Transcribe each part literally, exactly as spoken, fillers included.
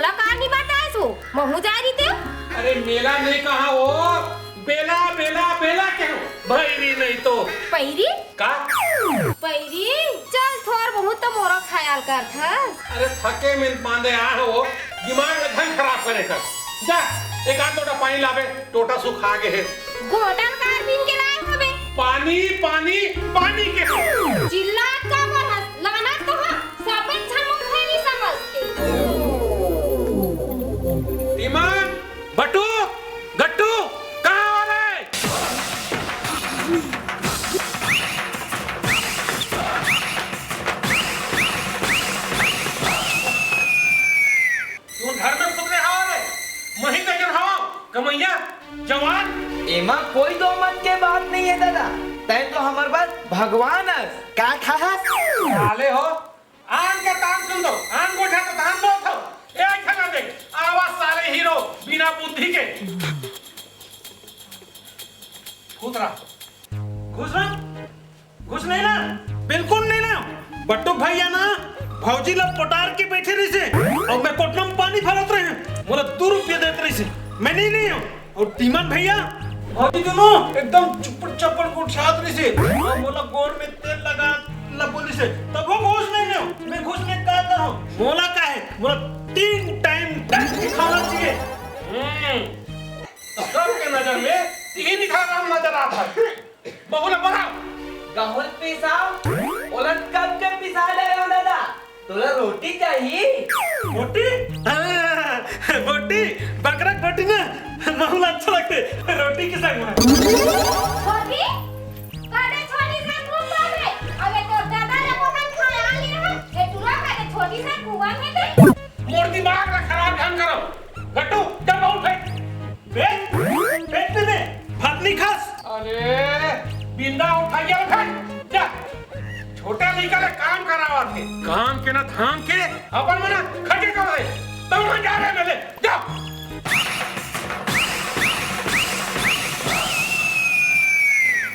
ला का नहीं बताएस वो? महू जा रही थे। अरे मेला नहीं कहा वो, बेला, बेला, बेला के हो, भैरी नहीं तो। पैरी? का? पैरी? चल, थोर बहुत तो मोरो ख्याल कर थस। अरे थके में बांधे आ हो, दिमाग में धन खराब करे कर। जा, एक आध लोटा पानी लावे, टोटा सुखा गे हे। घोटल कार बीन के लाए होबे। पानी, पानी, पानी के। चिल्लात का बर हस? लानत तो हा, सबे झन मुंह फेरी समझते। ईमान, बटू, गट्टू, कहाँ हो रे? तुम घर में सुतने हवा रे, मही का जन हवा, कमैया, जवान। एमा कोई दो मत के बात नहीं है दादा, तै तो हमर बर भगवान अस। का खाहस? साले हो, आन के तान सुन दो, आन गोठा तो धान बोत हो। ए, खेला देख, आवा साले हीरो, बिना बुद्धि के। फुतरा। घुस ना, घुस नहीं ना, बिल्कुल नहीं ना। बट्टू भैया ना, भौजी ला पोटार के बैठे रहिसे, अउ मैं कोटना में पानी भरत रहे, मोला दू रुपया देत रहिसे, मैं नहीं, नहीं हूँ। अउ टीमन भैया, भौजी दोनों एकदम चुपड़ चपड़ गोठियात रहिसे, अउ मोला गोड़ में तेल लगा ला बोलिसे, तब वो घुस नहीं हूँ, मैं घुस नहीं का करूँ, मोला का है, मोला तीन टाइम डट के खाना चाहिए। हम्म, सबके नजर में तीन खाना नजर आता है। बहू ला बोलाओ। गहूं ल पिसाओ, ओला कब के पिसा डरे हो दादा। तोला रोटी चाही? रोटी? हाँ, रोटी, बकरा के रोटी ना, महू ला अच्छा लगथे, रोटी के संग में। छोटी, कदे छोटी से खूब बात है। अबे तोर दादा ला बोकन खाया ले रहा, ये टुरा कदे छोटी से कुआं में दे। मोर दिमाग ला खराब झन करो। गट्टू, जा बहू फेंक। फेंक, फेंक दे दे, भात नहीं खास। अरे, बिंदा उठाइया उठा, जा। छोटा लइका ले काम करावत हे। काम के ना धाम के, अपन मना खटे कर दे। तब ना जा रहे मेले, जा।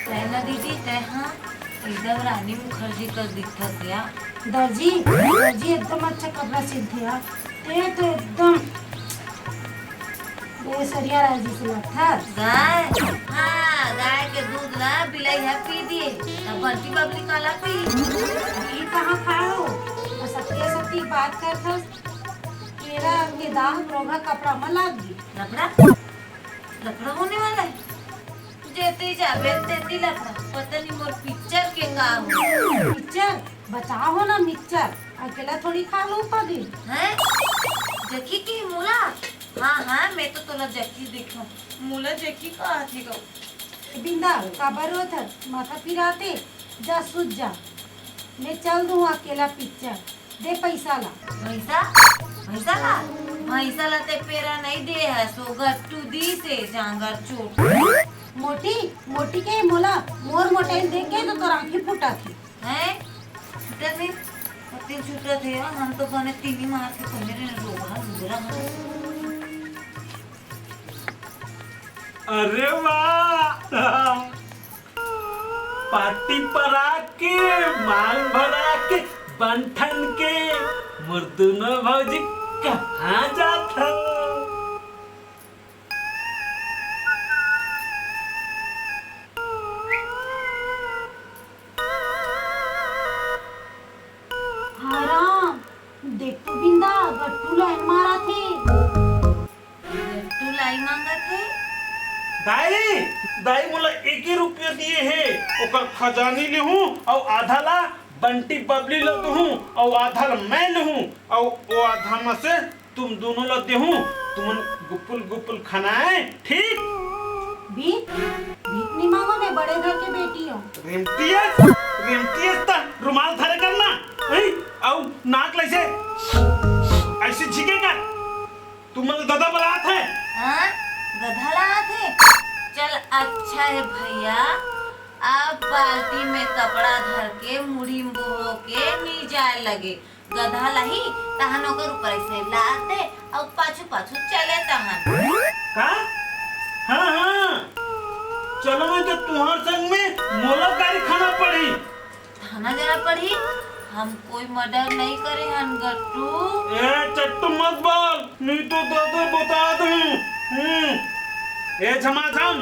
रहना दीदी, तै हाँ, एकदम रानी मुखर्जी कर दिखत या। दर्जी, दर्जी एकदम अच्छा कपड़ा सिलथे यार। ते तो एकदम ये सरिया राजी से लगथा। गाय? हाँ, गाय के दूध ला बिलाई ह पी दिए, तब बंटी बबली काला पी? ये कहाँ खाए हो? बस अतके सती बात करथस। केरा के दाग रोगहा कपड़ा म लाग गे। लफड़ा? लफड़ा होने वाला है? जेती जाबे तेती लफड़ा, पता नहीं मोर पिक्चर के का हो। पिक्चर? बचाओ ना मिक्सचर, अकेला थोड़ी खा लो पगली। हैं? जकी के मोला? हाँ, हाँ, मैं तो तोला जकी देखूं। मोला जकी कहा थी गो। बिंदा, काबर रोत हस? माथा पिराते, जा सुत जा। मैं चल दूं अकेला पिक्चर। दे पैसा ला। पैसा? पैसा ला? पैसा ला ते पेरा नहीं दे है, सो गट्टू दी से जांगर चोट। मोटी, मोटी के मोला, मोर मोटाई देख के तो तोर आंखी फूटा थी। हैं? छूटा थे? पति छूटा थे, हम तो बने तीन ही मार के पहले रे रोगहा लुगरा हम। अरे वाह! पार्टी परा के, मांग भरा के, बंठन के, मोर दुनो भौजी कहाँ जात हन? हराम, देख तो बिंदा, गट्टू लाइन मारा थे। गट्टू लाई मांगा थे? दाई, दाई मोला एक ही रुपया दिए हे, ओकर खजानी लेहूं अउ आधा ला बंटी बबली ला दूहूं अउ आधा ला मैं लेहूं अउ ओ आधा में से तुम दोनों ला देहूं, तुमन गुपुल गुपुल खाना है, ठीक? भीख, भीख नहीं मांगो, मैं बड़े घर के बेटी हूँ। रेमटियस, रेमटियस ता रुमाल धरे करना, हैं? अउ नाक ला ऐसे, ऐसे झिके कर। तुमन ला ददा बलात है। हाँ? गधा लात है? चल अच्छा है भैया, अब बाल्टी में कपड़ा धर के मुड़ी में बोहो के नी जाए लगे। गधा लाही, तहन ओकर ऊपर ऐसे लाद दे, अउ पाछू पाछू चले तहन। का? हाँ, हाँ। चलो मैं तो तुहार संग में मोला गारी खाना पड़ी। थाना जाना पड़ी? हम कोई मर्डर नहीं करे हन गट्टू। ए चट्टू मत बोल, नहीं तो दादा बता दूं। हम्म। ए झमाझम,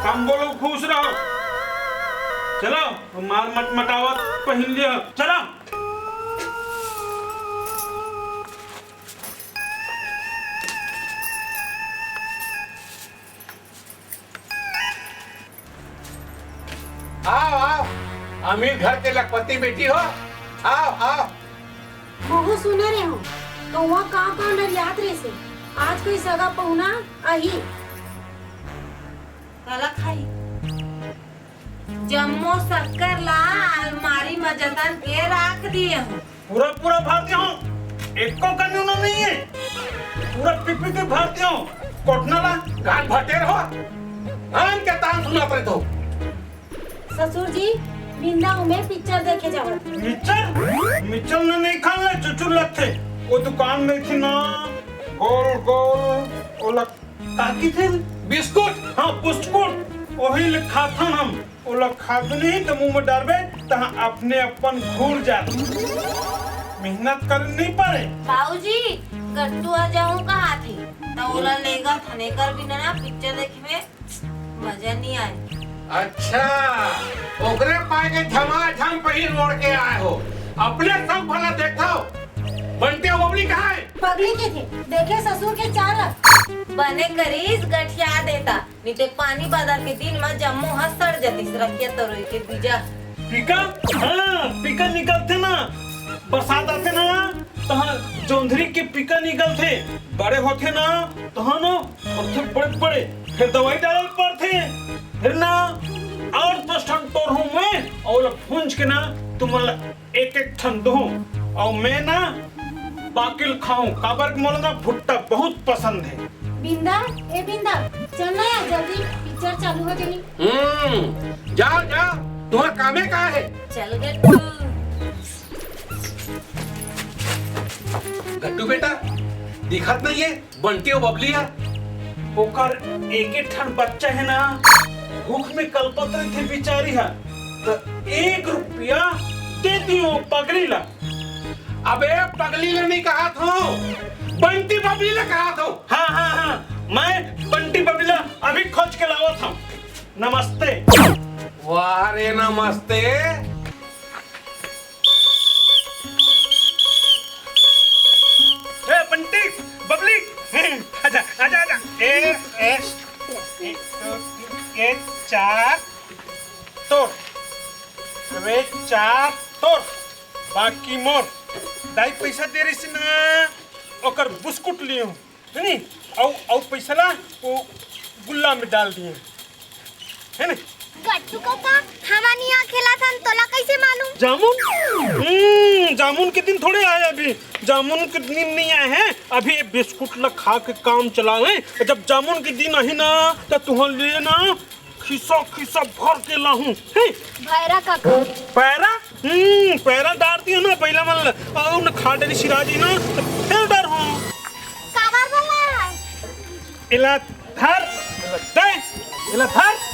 कम बोलो, खुश रहो। चलो, मार मटमटावत पहिन लिया, चलो। आओ, आओ, अमीर घर के लखपति बेटी हो, आओ, आओ। महूं सुने रेहेंव, कौआ कांव कांव नरियात रहिसे, आज कोई सगा पहुना आही। काला खाई? जम्मो शक्कर ला अलमारी म जतन के राख दिए हूँ। पूरा पूरा भर दे हूँ, एको कनी उना नहीं है। पूरा पी पी के भर दे हूँ। कोटना ला गान भटेर हो, आन के तान सुनात रहे तो। ससुर जी, बिंदा उमे पिक्चर देखे जावत। मिक्सचर? मिक्सचर ने नहीं खान ले, चुचुर लगथे। वो दुकान में थी ना, गोल गोल, वो लग काकी थे? बिस्कुट? हाँ, बिस्कुट। वही ले खाथन हम। ओला खादू नहीं त मुंह में डारबे, तहाँ अपने अपन घूर जात। मेहनत कर नहीं पारे। बाबूजी, गट्टू आ जाऊं कहा थे, त ओला लेगा थने कर बिना ना पिक्चर देखे में मजा नहीं आए। अच्छा, ओकरे पाए के झमाझम पहिर ओढ़ के आए हो, अपने सब भला देखो। बंटी अउ बबली कहाँ है? पगली के थे, देखे ससुर के चाल। बने करीस गठिया देता, नहीं तो पानी बादर के दिन म जम्मो ह सड़ जतिस रखिया तरोई के बीजा। पीका? हाँ, पीका निकलथे ना, बरसात आथे ना, तहाँ जोंधरी के पीका निकलथे, बड़े होथे ना, तहाँ ना होथे बड़े बड़े, फिर दवाई डालल पड़थे, फिर ना आठ दस ठन टोर हूँ मैं, अउ ओला भूंज के ना तुमन ला एक एक ठन दूँ, अउ मैं ना बाकिल खाऊं, काबर के मोला ना भुट्टा बहुत पसंद है। बिंदा, ए बिंदा, चल ना यार, जल्दी पिक्चर चालू हो जाही। हम्म, जाओ जाओ, तुम्हार कामे का है? चल गट्टू। गट्टू बेटा, दिखत नहीं है बंटी अउ बबली ह? ओकर एके ठन बच्चा है ना, भूख में कलपत रहिथे बिचारी ह, त एक रुपया दे दियो पगली ला। अबे पगली ला नहीं कहात हूँ, बंटी बबली ला कहात हूँ। हाँ, हाँ, हाँ, मैं बंटी बबली ला अभी खोज के लावत हूँ। नमस्ते। वाह रे नमस्ते। ए बंटी, बबली, आजा, आजा, आजा। ए, ए, ए, ए, चार तोर, अबे चार तोर, बाकी मोर। दाई पैसा दे रही ना, ओकर बिस्कुट लियो, है नी? अउ, अउ पैसा ला वो गुल्ला में डाल दिए। है ना? गट्टू काका, हमन यहाँ खेलत हन, तोला कैसे मालूम? जामुन? हम्म, जामुन के दिन थोड़े आए अभी। जामुन के दिन नहीं आए हैं। अभी ये बिस्कुट ला खा के काम चलावे। जब जामुन के दिन आही ना, त तुहर लिए ना खिसा खिसा भर के लाहूं। हैं? भैरा काका। पैरा? हम्म, पैरा डार दियो ना, पहला मन ल-, अउ न खा डरी सिरा जी ना, त फेर डार हूं। काबर बोल रहा है? इला धर, इला दे, इला धर।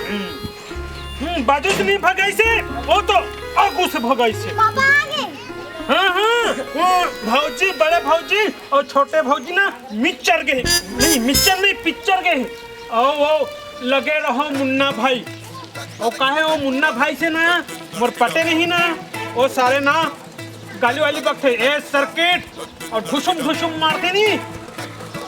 हम्म, हम्म, बाजू से नहीं भगाइसे, वो तो आगू से भगाइसे। पापा आ गए। हाँ, हाँ, वो भौजी, बड़े भौजी अउ छोटे भौजी ना मिक्सचर गे हे। नहीं, मिक्सचर नहीं, पिक्चर गे हे। अउ वो लगे रहो मुन्ना भाई। वो काहे वो मुन्ना भाई से ना, मोर पटे नहीं ना, वो सारे ना गाली वाली बकथे, ए सर्किट, अउ ढुसुम ढुसुम मारथे नी।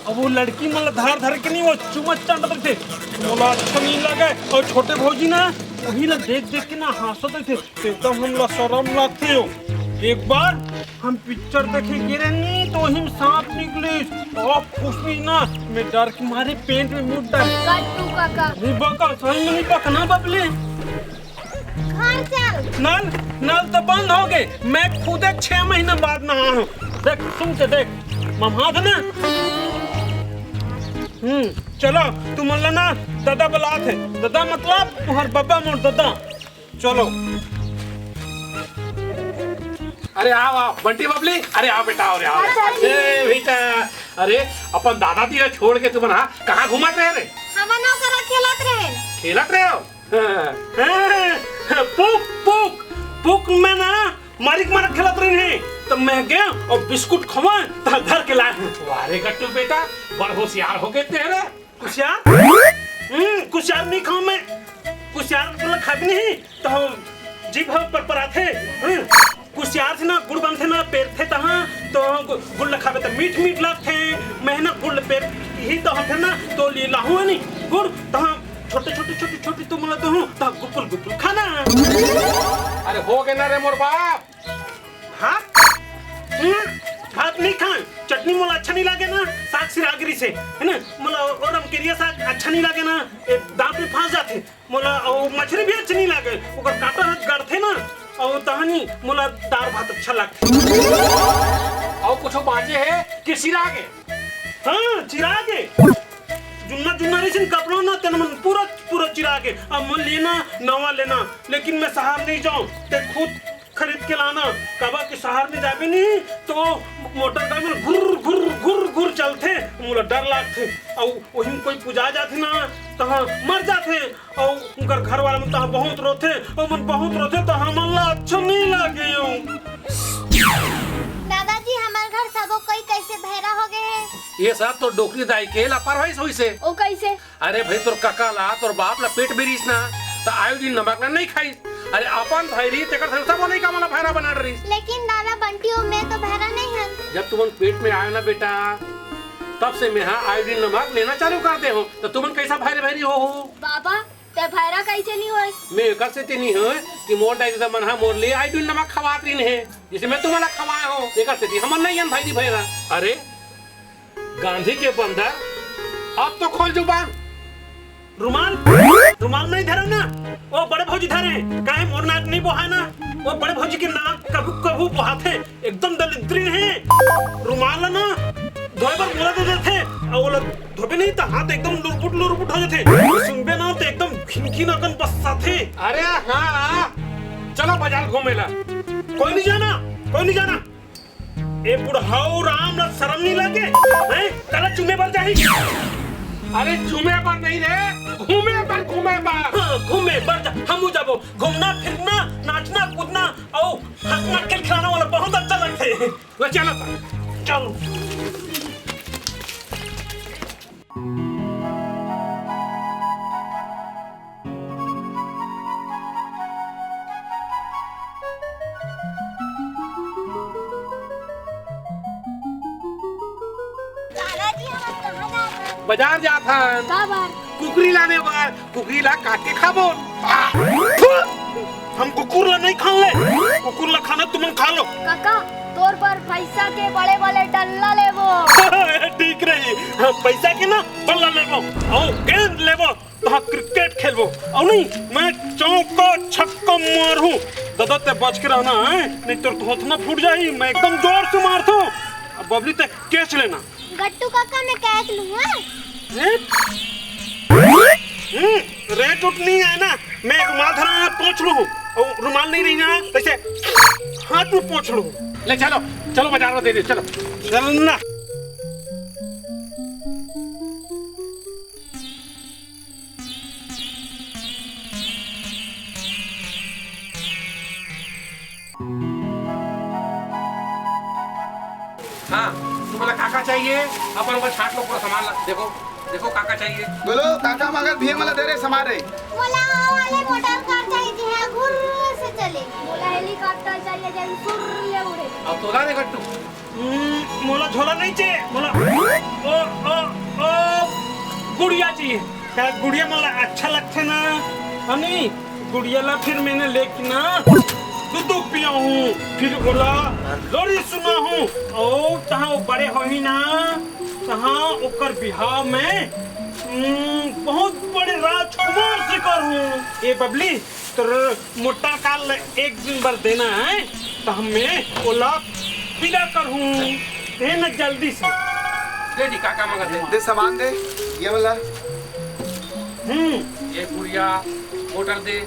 अब वो लड़की मन ला धर धर के नी, वो चुमा चाटत रहिथे, मोला अच्छा नहीं लगे। अउ छोटे भौजी ना, वही ला देख देख के ना हंसत रहिथे, एकदम हमला शरम लागथे हो। एक बार हम पिक्चर देखे गे रहेन नी, तो वही में सांप निकलिस, अउ फुसलिस ना, मैं डर के मारे पेंट में मुड़ डारे। गट्टू काका। नहीं बका, सही में नहीं बका ना बबली। घर चल। नल, नल तो बंद हो गए। मैं खुदे छह महीना बाद नहाए हूँ। देख, सुन के देख, मम्हा था ना। हम्म, चलो, तुमन ला ना दादा बुलात हे। दादा मतलब तुम्हार बब्बा मोर दादा। चलो। अरे आओ, आओ, बंटी बबली, अरे आओ बेटा, आओ रे, आओ रे। अच्छा जी। ए बेटा, अरे अपन दादा जी ला छोड़ के तुमन हा कहाँ घूमत रहे रे? हमन ओकरा खेलत रहे। खेलत रहे हो? हाँ। हाँ, पुक, पुक, पुक में ना मारिक मारक खेलत रहिन हे, त मैं गेंव अउ बिस्कुट खवाएंव, त धर के लाएंव। वाह रे गट्टू बेटा, बड़ होशियार हो गे तें रे। कुसियार? हम्म, कुसियार नहीं खाऊं मैं। कुसियार मतलब खाबे नहीं, त जीभ ह परपराथे। हम्म, कुसियार से ना गुड़ बनथे ना, पेरथे तहाँ, त गु-, गुड़ ल खाबे त मीठ मीठ लगथे। मैं ना गुड़ ल पेर ही त होथे ना, त ले लाहूं नहीं गुड़, तहाँ छोटे, छोटे, छोटे, छोटे तुमन ल दूहूं, त गुपुल, गुपुल खाना। अरे हो गे ना रे मोर बाप। भात? हम्म, भात नहीं खाएं, चटनी मोला अच्छा नहीं लागे ना, साग सिरागरी से, है ना, मोला वो रमकेरिया साग अच्छा नहीं लागे ना, ए, दांत में फंस जाथे। मोला अउ मछरी भी अच्छा नहीं लागे, ओकर कांटा ह गड़थे ना, अउ तहनी मोला दार भात अच्छा लागथे। अउ कुछो बांचे हे कि सिरा गे? हाँ, चिरा गे। जुन्ना जुन्ना रहिस कपड़ा ना, तेन मन पूरा पूरा चिरा गे। अब मोला लेना, नवा लेना, लेकिन मैं शहर नहीं जाऊं, ते खुद खरीद के लाना। काबर कि शहर में जाबे नहीं तो मोटर गाड़ी में घुर घुर घुर घुर चलथे, मोला डर लागथे। अउ वही में कोई पुजा जाथे ना, तहाँ मर जाथे। अउ उनकर घर वाला मन तहाँ बहुत रोथे, अउ मन बहुत रोथे, त हमन ला अच्छा नहीं लागे। दादाजी, हमार घर सबो कोई कैसे भैरा हो गए है? ये सब तो डोकरी दाई के लापरवाही से होइस हे। ओ कैसे? अरे भाई, तोर कका ला, तोर बाप ला पेट में रहिस ना, त आयोडीन नमक ला नहीं खाइस। अरे अपन भाई रहिस, तेकर से सब लइका मन ला भैरा बना डरिस। लेकिन दादा बंटी, ओ मैं तो भैरा नहीं हन। जब तुमन पेट में आयो ना बेटा, तब से मैं हा आयोडीन नमक लेना चालू कर दे हों, त तुमन कैसा भैरे भैरी हो हो? बाबा, ते भैरा कैसे नहीं होए? मैं एकर सेती नहीं होए कि मोर दाई ददा मन हा मोर लिए आयोडीन नमक खवात रहिन हे, जैसे मैं तुम्हारा खवाए हों, एकर सेती हमन नहीं हन भाई जी भैरा। अरे गांधी के बंदर, अब तो खोल जुबान। रुमाल, रुमाल नहीं धरे ना, वो बड़े भौजी धरे। काहे मोर नाक नहीं बोहाय ना, वो बड़े भौजी के नाक कभू कभू बोहाथे, एकदम दलिद्री हे। रुमाल ना धोए बर मोला दे देथे, अउ ओला धोबे नहीं त हाथ एकदम लुरपुट लुरपुट हो जाथे। सुनबे ना त एकदम खिनखिन अकन बस्साथे। अरे हाँ, चलो बाजार घूमे ला। कोई नहीं जाना, कोई नहीं जाना। ए बुढ़ऊ राम ला शरम नहीं लगे? हैं? कला चूमे बर जाही? अरे चूमे बर नहीं रे, घूमे बर, घूमे बर। हाँ, घूमे बर जा, हमू जाबो। घूमना, फिरना, नाचना, कूदना, अउ हंसना, खिलखिलाना वाला बहुत अच्छा लगथे। वो चलो, चलो। दादाजी, हमन कहाँ जात हन? बाजार जात हन। का बर? कुकरी लाने बर। कुकरी ला काट के खाबो। आ, थू! हम कुकुर ला नहीं खान ले। कुकुर ला खाना तुमन खा लो। काका, तोर बर पैसा के बड़े-बड़े डल्ला लेबो। ठीक रही। हाँ, पैसा के ना बल्ला लेबो। अउ गेंद लेबो। तहाँ क्रिकेट खेलबो। अउ नहीं, मैं चौका छक्का मारहूँ। दादा ते बच के रहना है, नहीं तोर थोथना फूट जाही। मैं एकदम जोर से मारथूँ। अब बबली ते कैच लेना। गट्टू काका, मैं कैच लूँ, हाँ? हैं? हम्म, रेट उट नहीं है ना, मैं रुमाल धरा है, पोंछ लूँ। अउ रुमाल नहीं रही ना, तैसे हाथ में पोंछ लूँ। ले चलो, चलो बाजार में दे दे, चलो। चल ना। हाँ, तुमला का का चाहिए? अपन ऊपर छांट लो पूरा सामान ला। देखो, देखो का का चाहिए। बोलो, काका मगर भी हमला दे रे सामान रे। मोला वो वाले मोटर कार चाहिए, जे हा घुर्र से चले। मोला हेलीकॉप्टर चाहिए, जे सुर्र ले उड़े। अब तोला रे गट्टू। हम्म, मोला झोला नहीं चे, मोला ओ, ओ, ओ, गुड़िया चाहिए। का गुड़िया मोला अच्छा लगथे ना, हनी? गुड़िया ला फिर मैंने लेके ना दूध पियाहूँ, फिर ओला लोरी सुनाहूँ, अउ तहाँ वो बड़े होही ना, तहाँ ओकर बिहाव में, हम्म, बहुत बड़े राजकुमार से करहूँ। ए बबली, तोर मोटर कार ल एक दिन बर देना है, त हमें ओला पीला करहूँ। दे न जल्दी से। दे दी, काका मगत दे। दे सामान दे, ये वाला। हम्म। ये गुड़िया, मोटर दे।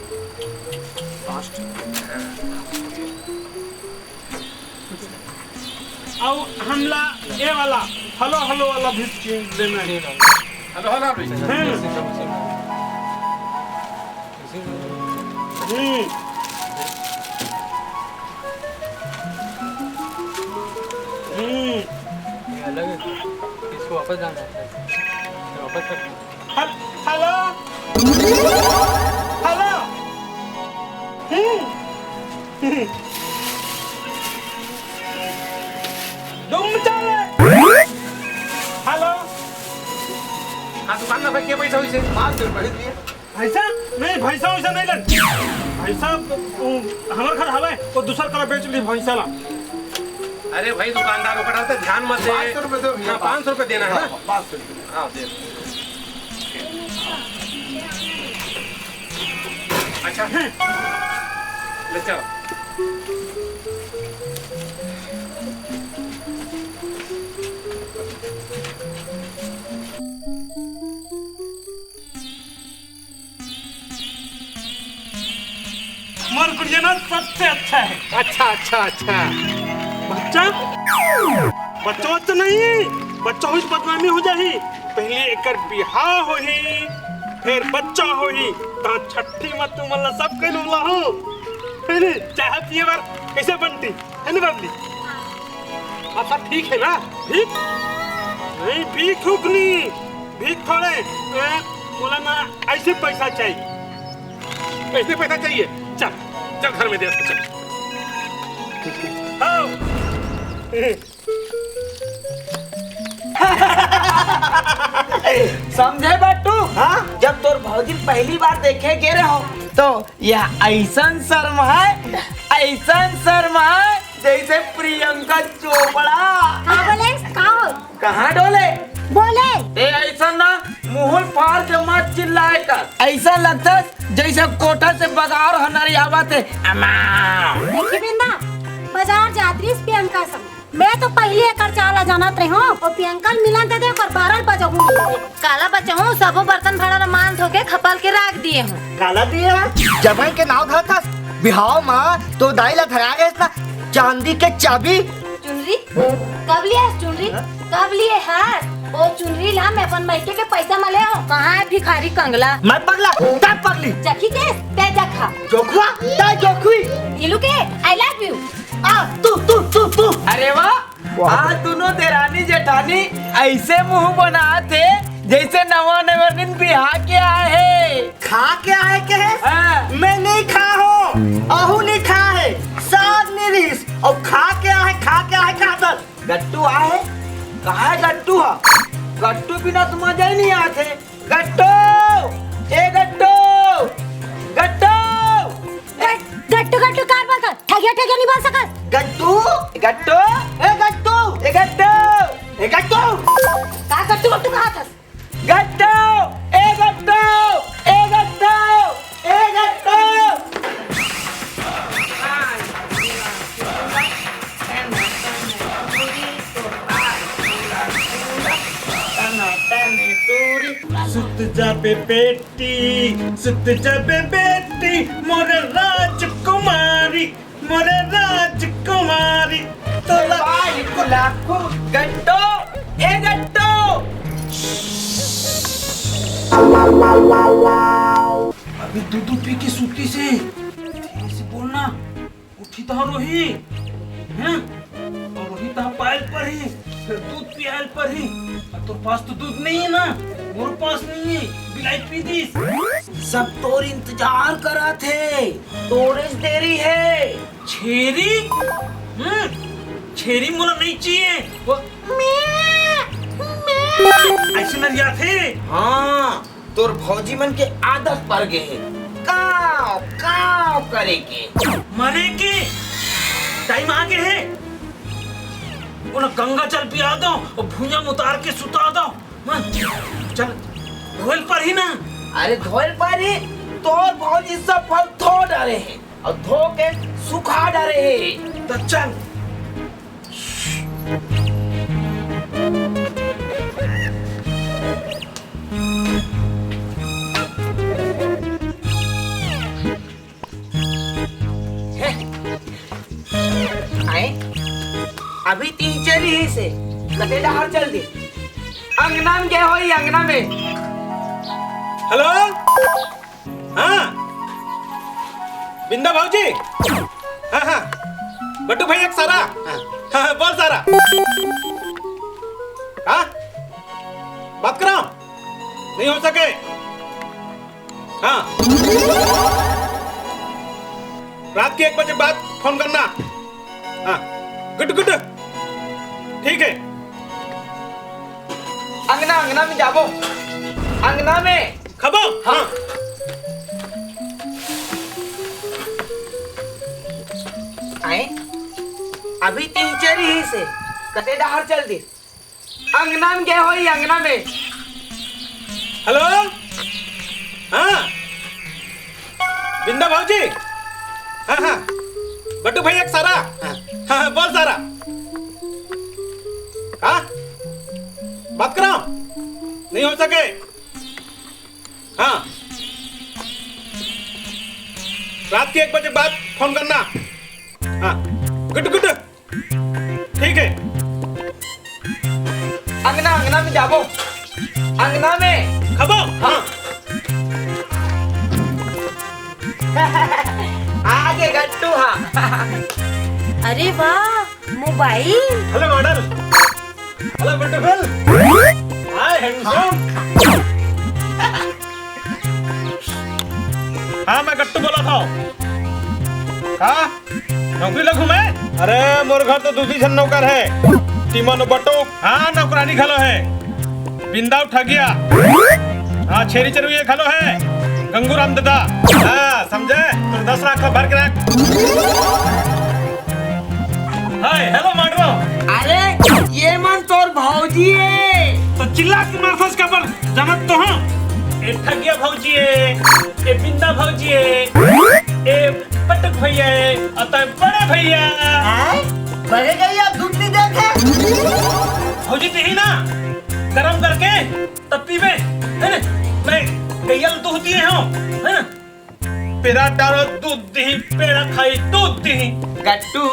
अउ हमला ये वाला, हेलो हेलो वाला भी चीज देना है। हेलो हेलो भी। हम्म। हम्म। हम्म। ये अलग है। इसको वापस जाना है। वापस कर। हल-, हेलो? हेलो? हम्म। डूम चले। हेलो? हाँ, दुकान में भाई, क्या पैसा हुई से? पाँच सौ रुपये दिए। भैंसा? नहीं, भैंसा वैसा नहीं लन। भैंसा, वो, हमारे घर हवे, वो दूसर करा बेच ली भैंसा ला। अरे भाई, दुकानदार ऊपर रहते, ध्यान मत दे। पाँच सौ रुपये दो भैया, हाँ, पाँच सौ रुपये देना है ना? हाँ, पाँच सौ रुपये। हाँ, दे। अच्छा, ले चल। मोर गुड़िया ना सबसे अच्छा है। अच्छा, अच्छा, अच्छा। बच्चा? बच्चा, बच्चा नहीं, बच्चा होई तो बदनामी हो जाही। पहले एकर बिहाव होही, फिर बच्चा होही, ता छट्ठी मा तुमन ला सब कइल उला हो। पहले चाय पिए बर कैसे बनती है ना बबली? अच्छा, ठीक है ना? ठीक? नहीं, भीख उख नहीं, भीख थोड़े। ए, बोला ना, ऐसे पैसा चाहिए। ऐसे पैसा चाहिए? चल, चल घर में दे, चल। आओ। समझे बट्टू? हाँ? जब तोर भौजी पहली बार देखे गे रहो, तो यह ऐसन शर्म है, ऐसन शर्म है, जैसे प्रियंका चोपड़ा। का बोले? का हो? कहाँ डोले? बोले। ए, ऐसा ना, मुहुल फाड़ के मत चिल्लाए कर। ऐसा लगता जैसे कोटा से बगार हनरी आवत है। अमा। देखी बिंदा, बाजार जात रहीस प्रियंका संग। मैं तो पहले एकर चाल जानत रही हूँ, और प्रियंका मिलन दे दे, ओकर बारह बजे हूँ। काला बचे हूँ, सबो बर्तन भाड़ा ला मांज धो के खपल के राख दिए हूँ। काला दिए हस? जबई के नाव धरथस, बिहाव मा तो दाई ला धरा गए ना चांदी के चाबी। चुनरी? कब लिए हस चुनरी? हाँ? कब लिए हस? ओ चुनरी ला मैं अपन मइके के पैसा मा ले हूँ। कहाँ है भिखारी कंगला? मैं पगला, तब पगली। जखी के, ते जखा। जोखुआ, तै जोखुई। इलू के, I love you। आ, तू, तू, तू, तू। अरे वाह, वाह। आज दोनों देरानी जेठानी ऐसे मुंह बनात हे, जैसे नवा नवा दिन बिहा के आए हे। खा के आए के हे? हाँ। मैं नहीं खा हो, अहू नहीं खा है, साग नहीं रहीस, और खा के आए, खा के आए कहा था? गट्टू आए? कहाँ है गट्टू हा? गट्टू बिना तो मजा ही नहीं आते। गट्टू! ए गट्टू! गट्टू! ए गट्टू, गट्टू कार बोलता? ठगिया, ठगिया नहीं बोल सकत। गट्टू! गट्टू! ए गट्टू! ए गट्टू! ए गट्टू! का गट्टू, गट्टू कहा था? गट्टू! ए गट्टू! ए गट्टू! ए गट्टू! सुत जाबे बेटी, सुत जाबे बेटी, मोरे राजकुमारी, मोरे राजकुमारी, तोला भाई को लाखों गट्टो, ए गट्टो। अभी दूध पी के सूती से, धीरे से बोलना। उठी तो रोही, हैं? और रोही तो पायल पर ही, फिर दूध पियाल पर ही। अब तोर पास तो दूध नहीं है ना, मोर पास नहीं है, बिलाई पी दीस। सब तोर इंतजार करा थे, तोरे से देरी है। छेरी? हम्म, छेरी मोला नहीं चाहिए। वो ऐसे नरिया थे। हाँ, तोर भौजी मन के आदत पड़ गे हे काव काव करे के। मरे के टाइम आ गे हे। ओला गंगा जल पिया दो और भुइयां में उतार के सुता दो। हाँ, चल, धोल पर ही ना। अरे धोल पर ही, तोर भौजी सब फल धो डारे हे और धो के सुखा डारे हे। तो चल। आए? अभी तीन चार ही से, लगे डहर चल दे। अंगना में गए होई, अंगना में। हेलो? हाँ? बिंदा भौजी। हाँ, हाँ। बट्टू भैया के सारा। हाँ, हाँ, बोल सारा। हाँ? बात करो। नहीं हो सके। हाँ। रात के एक बजे बाद फोन करना। हाँ। गुड, गुड। ठीक है। अंगना, अंगना में जाबो। अंगना में। खबो? हाँ। आए? अभी तीन चार ही से। कते डहर चल दी। अंगना में गए होई, अंगना में। हेलो? हाँ। बिंदा भौजी? हाँ, हाँ। बट्टू भैया के सारा? हाँ, हाँ, बोल सारा। हाँ? बात करो। नहीं हो सके। हाँ। रात के एक बजे बाद फोन करना। हाँ। गुड, गुड। ठीक है। अंगना, अंगना में जाबो। अंगना में। खबो? हाँ। आगे गट्टू, हाँ। अरे वाह, mobile. Hello model. Hello beautiful. Hi handsome. हाँ, मैं गट्टू बोला था। का? नौकरी लगू मैं? अरे, मोर घर तो दूसरी झन नौकर है। टीमन बटो। हाँ, नौकरानी घलो है। बिंदा ठगिया। हाँ, छेरी चरुइया घलो है। गंगूराम दादा। हाँ, समझे? तो दस लाख का भर के रख। हाय, हेलो मांडरो। अरे, ये मन तोर भौजी है। तो चिल्ला के मारथस काबर? जानत तो हूँ। ए ठगिया भौजी है, ए बिंदा भौजी है, ए पटक भैया है, और तय बड़े भैया। हैं? बड़े गैया दूध नहीं देते? भौजी तो ही ना, गरम करके तब पीबे, है ना? मैं गैया ल दूध दिए हूँ, है ना? पेरा डारो दूध दिही, पेरा खाई दूध दिही। गट्टू,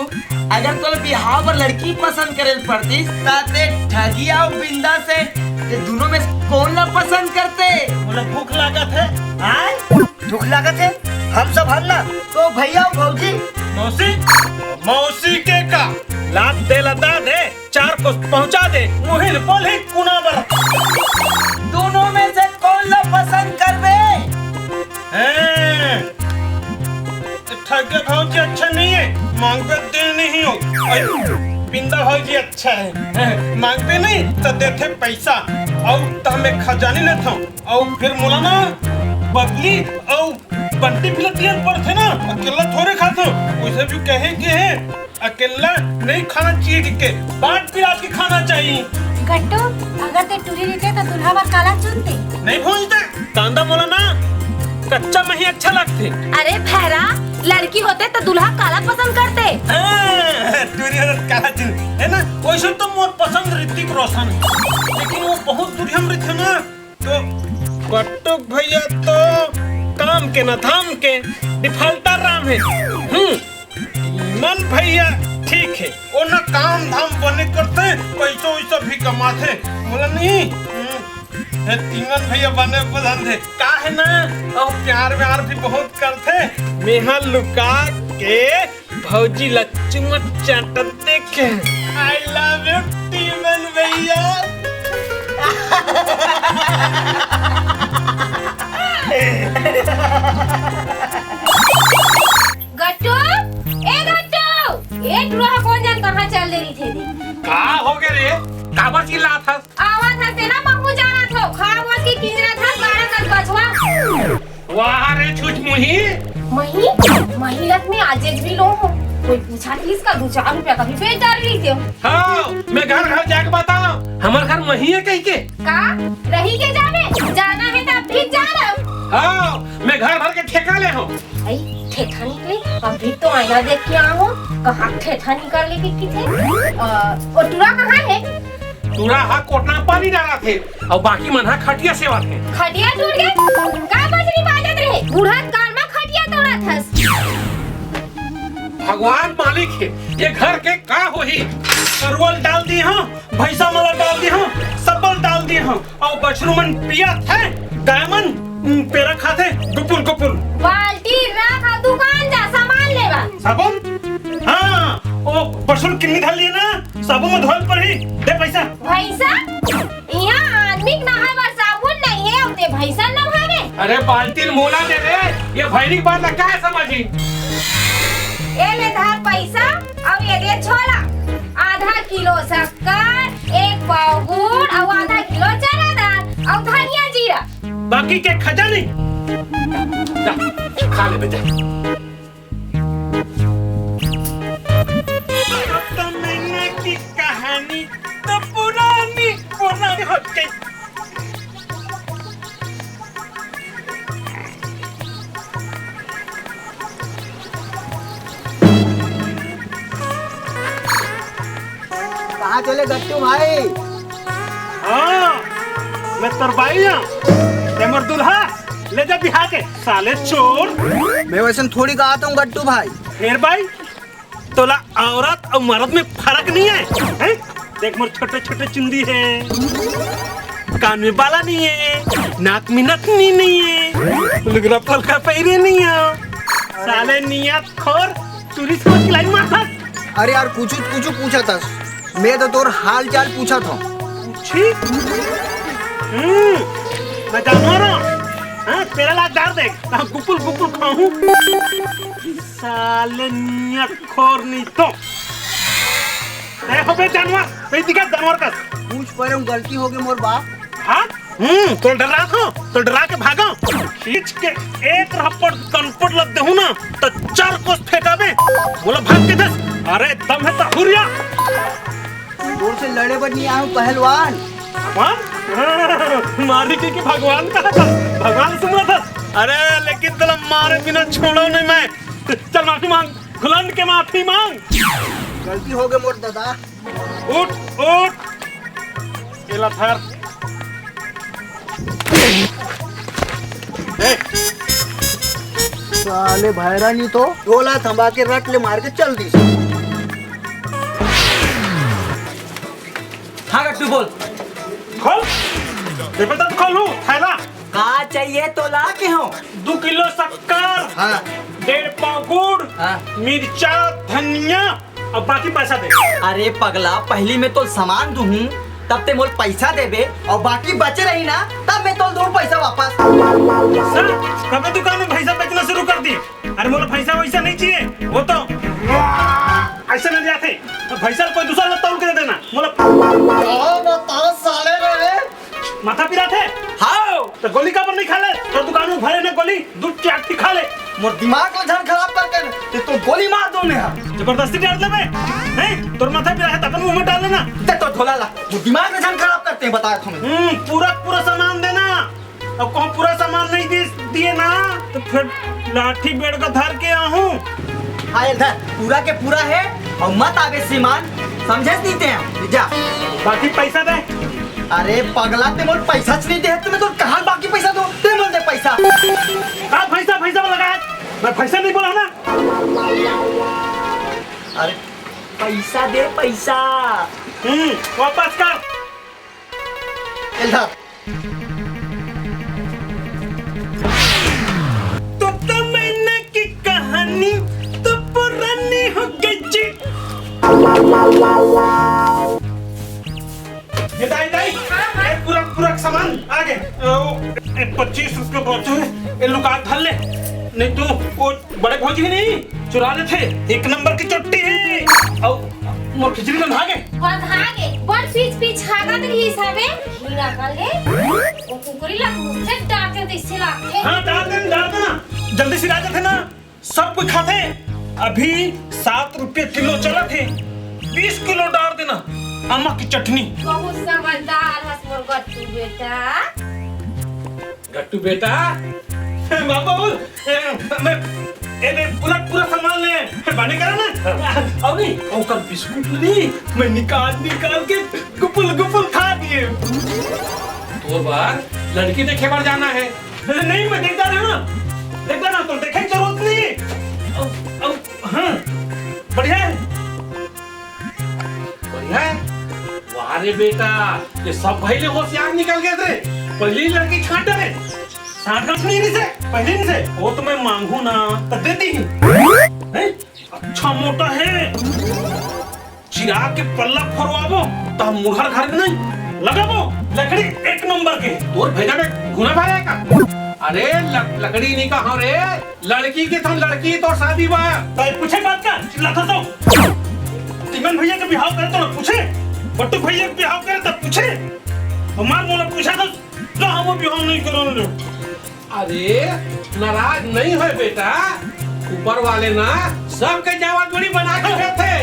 अगर तोला बिहाव बर लड़की पसंद करे ल पड़तिस, ता ते ठगिया अउ बिंदा से, ते दोनों में से कोन ला पसंद करते? मोला भूख लागत है। आय? भूख लागत है? हम सब हन ना। तो भैया अउ भौजी? मौसी? मौसी के का? लात दे ला दा दे। चार कोस पहुंचा दे, मुहिल बोले कुना बर। दोनों में से कोन ला पसंद करबे? हैं? ठगे भौजी अच्छा नहीं है, मांगबे दे नहीं हो। अई, बिंदा भौजी अच्छा है, हैं? मांगबे नहीं तो देथे पैसा, अउ तो हमें खजानी लेथो, अउ फिर मोला ना बबली अउ बंटी भी लतियन पड़थे ना, अकेला थोड़े खाथो, उसे भी कहे के है। अकेला नहीं खाना चाहिए, कि के बांट पिरात के खाना चाहिए। गट्टू, अगर ते टूरी रहिते तो दूल्हा बर काला चुनते? नहीं भूलते। कांदा मोला ना कच्चा में ही अच्छा लगते। अरे भैरा, लड़की होते तो दूल्हा काला पसंद करते। हाँ, टूरी औरत काला चुन, है ना? वैसे तो मोर पसंद ऋतिक रोशन है, लेकिन वो बहुत दुरिहा में रहिथे ना, तो बट्टुक भैया तो काम के ना धाम के डिफाल्टर राम है। हम्म, तीमन भैया ठीक है, वो ना काम धाम बने करथे, पैसो वैसो भी कमाथे। मोला नहीं, हम्म, हे तीमन भैया बने पसंद है। का है ना, अउ प्यार व्यार भी बहुत करथे। मेहा लुका के भौजी ला चुम्मा चाटत देखे। I love you, टीमन भैया। गट्टू, ए गट्टू, ए टुरा ह कोन जन कहाँ चल दे रहिथे दे? का हो गे रे? काबर चिल्लात हस? आवत हस तेला महूँ जानत हँव, खा वस के किंजरत हस बारह कस बछवा। वाह रे छुचमुही। मही, मही लत में आजेज भी लो हो। कोई पूछा थी इसका दो चार रुपया का भी पेट डाल रही थी। हाँ, मैं घर घर जाके बताओ, हमर घर मही है कही के। का? रही के जावे? जाना है तब भी जा रहा। हाँ, मैं घर भर के ठेका ले हूँ। आई, ठेठा निकले, अभी तो आईना देख के आहो, कहाँ ठेठा निकाल ले की थे? अ, ओ टुरा कहाँ है? टुरा हा कोटना पानी डाला थे, और बाकी मन हा खटिया सेवा थे। खटिया टूट गए? का बजरी बाजत रहे? बूढ़ा काल में खटिया तोड़ा थस। भगवान मालिक है, ये घर के का होही? अरुवल डाल दी हाँ, भैंसा मला डाल दी हाँ, सब्बल डाल दी हाँ। अउ बछरू मन पियत हे, गाय मन, उम, पेरा खाथे, गुपुल, गुपुल। बाल्टी रख अउ दुकान जा, निकाल लिए ना, साबुन में धोए पर ही। दे पैसा। भैंसा? इहाँ आदमी के नहाए बर साबुन नहीं है, अउ ते भैंसा नहावे? अरे बाल्टी मोला दे रे, ये भैरी के बात ला काहे समझी? ए ले धर पैसा, अउ ये दे झोला। आधा किलो शक्कर, एक पाव गुड़, अउ आधा किलो चना दाल, अउ धनिया जीरा। बाकी के खजानी। जा, खा ले बेटा। अब तो मैना की कहानी तो पुरानी, पुरानी हो गई। कहाँ चले गट्टू भाई? हाँ, मैं तोर बाई हूँ। ते मोर दूल्हा, ले जा बिहा के, साले चोर। मैं वैसन थोड़ी कहत हूँ गट्टू भाई। फेर बाई, तोला औरत अउ मरद में फरक नहीं है, हैं? देख मोर छोटे छोटे चुंदी है, कान में बाला नहीं है, नाक में नथनी नहीं है, लुगरा फलका पहिरे नहीं है। साले नियत खोर, टूरिस्ट को किलाई मारता। अरे यार, कुछ कुछ पूछा था, मैं तो तोर हाल चाल पूछा था। छी? हम्म, मैं जानवर हूँ। हाँ, तेरा लाख डाल दे, हाँ, गुपुल गुपुल खाऊं। साले नियत खोर नहीं तो। ए, हो बे जानवर, नहीं दिखा जानवर का। पूछ पर हूँ, गलती हो गई मोर बाप। हाँ? हम्म, तो डरा को, तो डरा के भागो। खींच के एक रप्पड़ कनपट लग देहूं ना, तो चार कोस फेंकाबे। बोला भाग के दस। अरे दम है तो हुरिया। तोर से लड़े बर नहीं आऊं पहलवान। भगवान? मारी के, के भगवान कहा था? भगवान सुना था। अरे लेकिन तोला मारे बिना छोड़ो नहीं मैं। चल माफी मांग, घुलंड के माफी मांग। गलती हो गई मोर दादा। उठ, उठ। एला धर। ए, साले भैरा नहीं तो। टोला थंबा के रट ले मार के चल दी। हाँ गट्टू बोल। खोल। देखो तो खोलू, थैला। का चाहिए तो ला के हो। दो किलो शक्कर, हाँ। डेढ़ पाव गुड़, हाँ। मिर्चा, धनिया और बाकी पैसा दे। अरे पगला, पहली मैं तो सामान दूहूं, तब ते मोल पैसा देबे और बाकी बचे रही ना, तब मैं तो दूं पैसा वापस। सर, कब दुकान में भैंसा बेचना शुरू कर दी? अरे मोला भैंसा वैसा नहीं चाहिए, वो तो ऐसा नहीं आते। तो भैंसा कोई दूसरा ला तौल के दे देना। मोला हाँ, बता साले रे। माथा पिरात हे? हाव। तो गोली काबर नहीं खा ले? तोर दुकान में भरे ना गोली, दू चार ठी खा ले। मोर दिमाग ला झन खराब करके ते तो गोली मार दो ने हा। जबरदस्ती डार लेबे? हैं? तोर माथा पिरात हे, त अपन मुंह में डाल लेना। ते तो झोला ला, मोर दिमाग ला झन खराब करते हैं, बताया तुम्हें। हम्म, पूरा पूरा सामान देना। अब कहूँ पूरा सामान नहीं दे दिए ना, तो फिर लाठी बेड़ का धर के आहूँ। हाँ, ये धर, पूरा के पूरा है, और मत आवे सामान, समझे नहीं ते हैं, जा। बाकी पैसा दे। अरे पगला, ते मोल पैसा च नहीं दे, तुम्हें तो कहाँ बाकी पैसा दो, ते मोल दे पैसा। का पैसा, पैसा लगा है? मैं पैसा नहीं बोला ना। अरे पैसा दे, पैसा। हम्म, वापस कर। एला। तो तमन्ना की कहानी तो पुरानी हो गई जी। ये दाई, दाई, हाँ, हाँ। ये पूरा, पूरा सामान आ गए। ओ, ए, पच्चीस रुपये बहुत है। ये लुका धर ले, नहीं तो वो बड़े भौजी नहीं चुरा लेथे, एक नंबर की चोट्टी हे। अउ मोर खिचड़ी रंधा गे। रंधा गे, बड़ पीछ पीछ हागत रहिस हवे, घिन अकल हे। ओ कुकरी ला मुझसे डांटे तइसे लागथे। हाँ, डांट दे, डांट दे ना। जल्दी सिरा जाथे ना, सब कोई खाथे। अभी सात रुपये किलो चलत हे, बीस किलो डार देना। अम्मा की चटनी। बहुत समझदार हस मोर गट्टू बेटा। गट्टू बेटा, बाबा बोल, ए, मैं, ए, मैं पूरा, पूरा सामान ले, बांटे करा ना। अउ नहीं, ओकर बिस्कुट नहीं, मैं निकाल, निकाल के गुपुल, गुपुल खा दिए। तोर बर लड़की देखे बर जाना हे। नहीं, मैं देखता रहा ना, देखता ना, तो देखे की जरूरत नहीं। अब, अब, हाँ, बढ़िया हे। बढ़िया हे। वाह रे बेटा, ये सब भाई ले होशियार निकल गए रे। पहली लड़की छांट रे। छांट नहीं रही से, पहली नहीं से। वो तो मैं मांगू ना, तो दे दी। हैं? अच्छा मोटा हे। चिरा के पल्ला फोरवाबो, त हम मुड़हर घर में नहीं लगाबो। लकड़ी एक नंबर के। तोर भेजा में घुना भरा है का? अरे लक-, लकड़ी नहीं का, हाँ रे, लड़की के तो लड़की तोर शादी बा। तय पूछे बात का चिल्लाता तो। तिमन भैया के बिहाव करे तो पूछे, बट्टू भैया के बिहाव करे तो पूछे। हमार मोला पूछा तो, तो हम बिहाव नहीं करन दे। अरे, नाराज नहीं होय बेटा, ऊपर वाले ना सबके जावा जोड़ी बना के देथे।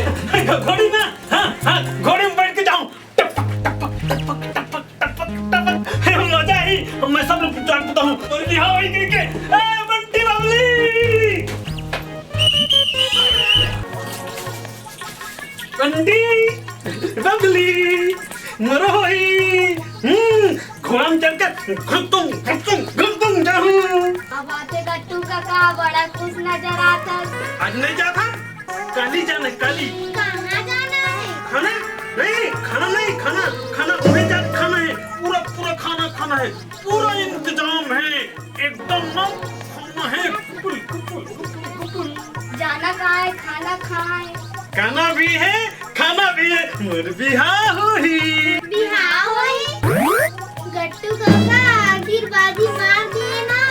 घोड़ी ना, हाँ, हाँ, घोड़ी में बैठ के जाऊं। टपक, टपक, टपक, टपक, टपक, टपक। हे, मजा ही, मैं सब लोग जान पता हूँ। और बिहाव ही करके, ए, बंटी बावली। बंटी, बबली, मरोही, हम्म, घोड़ा में चढ़कर घुटुम, घुटुम, घुटुम जाऊं। अब आते गट्टू काका बड़ा खुश नजर आता। आज नहीं जाता, काली जाना है, काली। कहाँ जाना है? खाना? नहीं, खाना नहीं, खाना, खाना वहीं जाके खाना है, पूरा, पूरा खाना खाना है, पूरा इंतजाम है, एकदम ना खाना है, कुल, कुल, कुल, कुल। जाना कहाँ है, खाना कहाँ है? खाना भी है, खाना भी है, मोर बिहाव होही। बिहाव होही? गट्टू काका, आखिर बाजी मार दिए ना।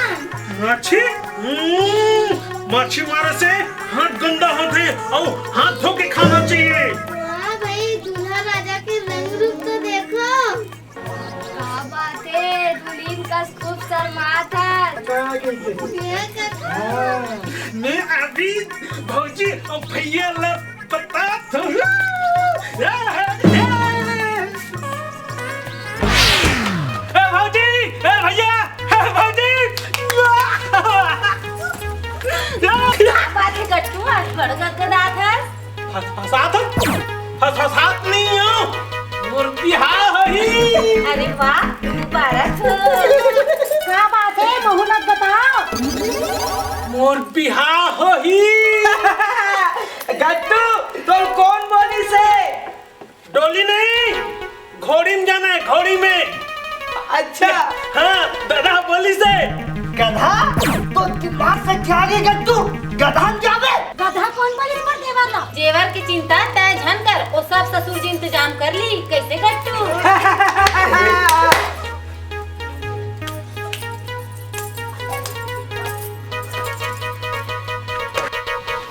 माछी? हम्म, माछी मारे से हाथ गंदा होथे, अउ हाथ धो के खाना चाहिए। वाह भाई, दूल्हा राजा के रंग रूप तो देखो। का बात है, दुल्हिन कस खूब शर्मात हस। ये कथो। हाँ, मैं अभी भौजी अउ भैया ला बतात हूँ। ए भौजी, ए भैया, ए भौजी। का बात है गट्टू, आज बड़ गदगदात हस? हंस-, हंसात हस? हंस-, हंसात नहीं हूँ। मोर बिहाव होही। अरे वाह, मुबारक हो। का बात है, महू ला बताओ। मोर बिहाव होही। गट्टू, तोर कौन बोलिस हे? डोली नहीं, घोड़ी में जाना है, घोड़ी में। अच्छा। हाँ, दादा बोलिस हे। गधा? तोर दिमाग से क्या गे गट्टू? गधा में जाबे? गधा कौन बोलिस मोर देवर ला? जेवर के चिंता तय झन कर, ओ सब ससुर जी इंतजाम कर ली। कैसे गट्टू?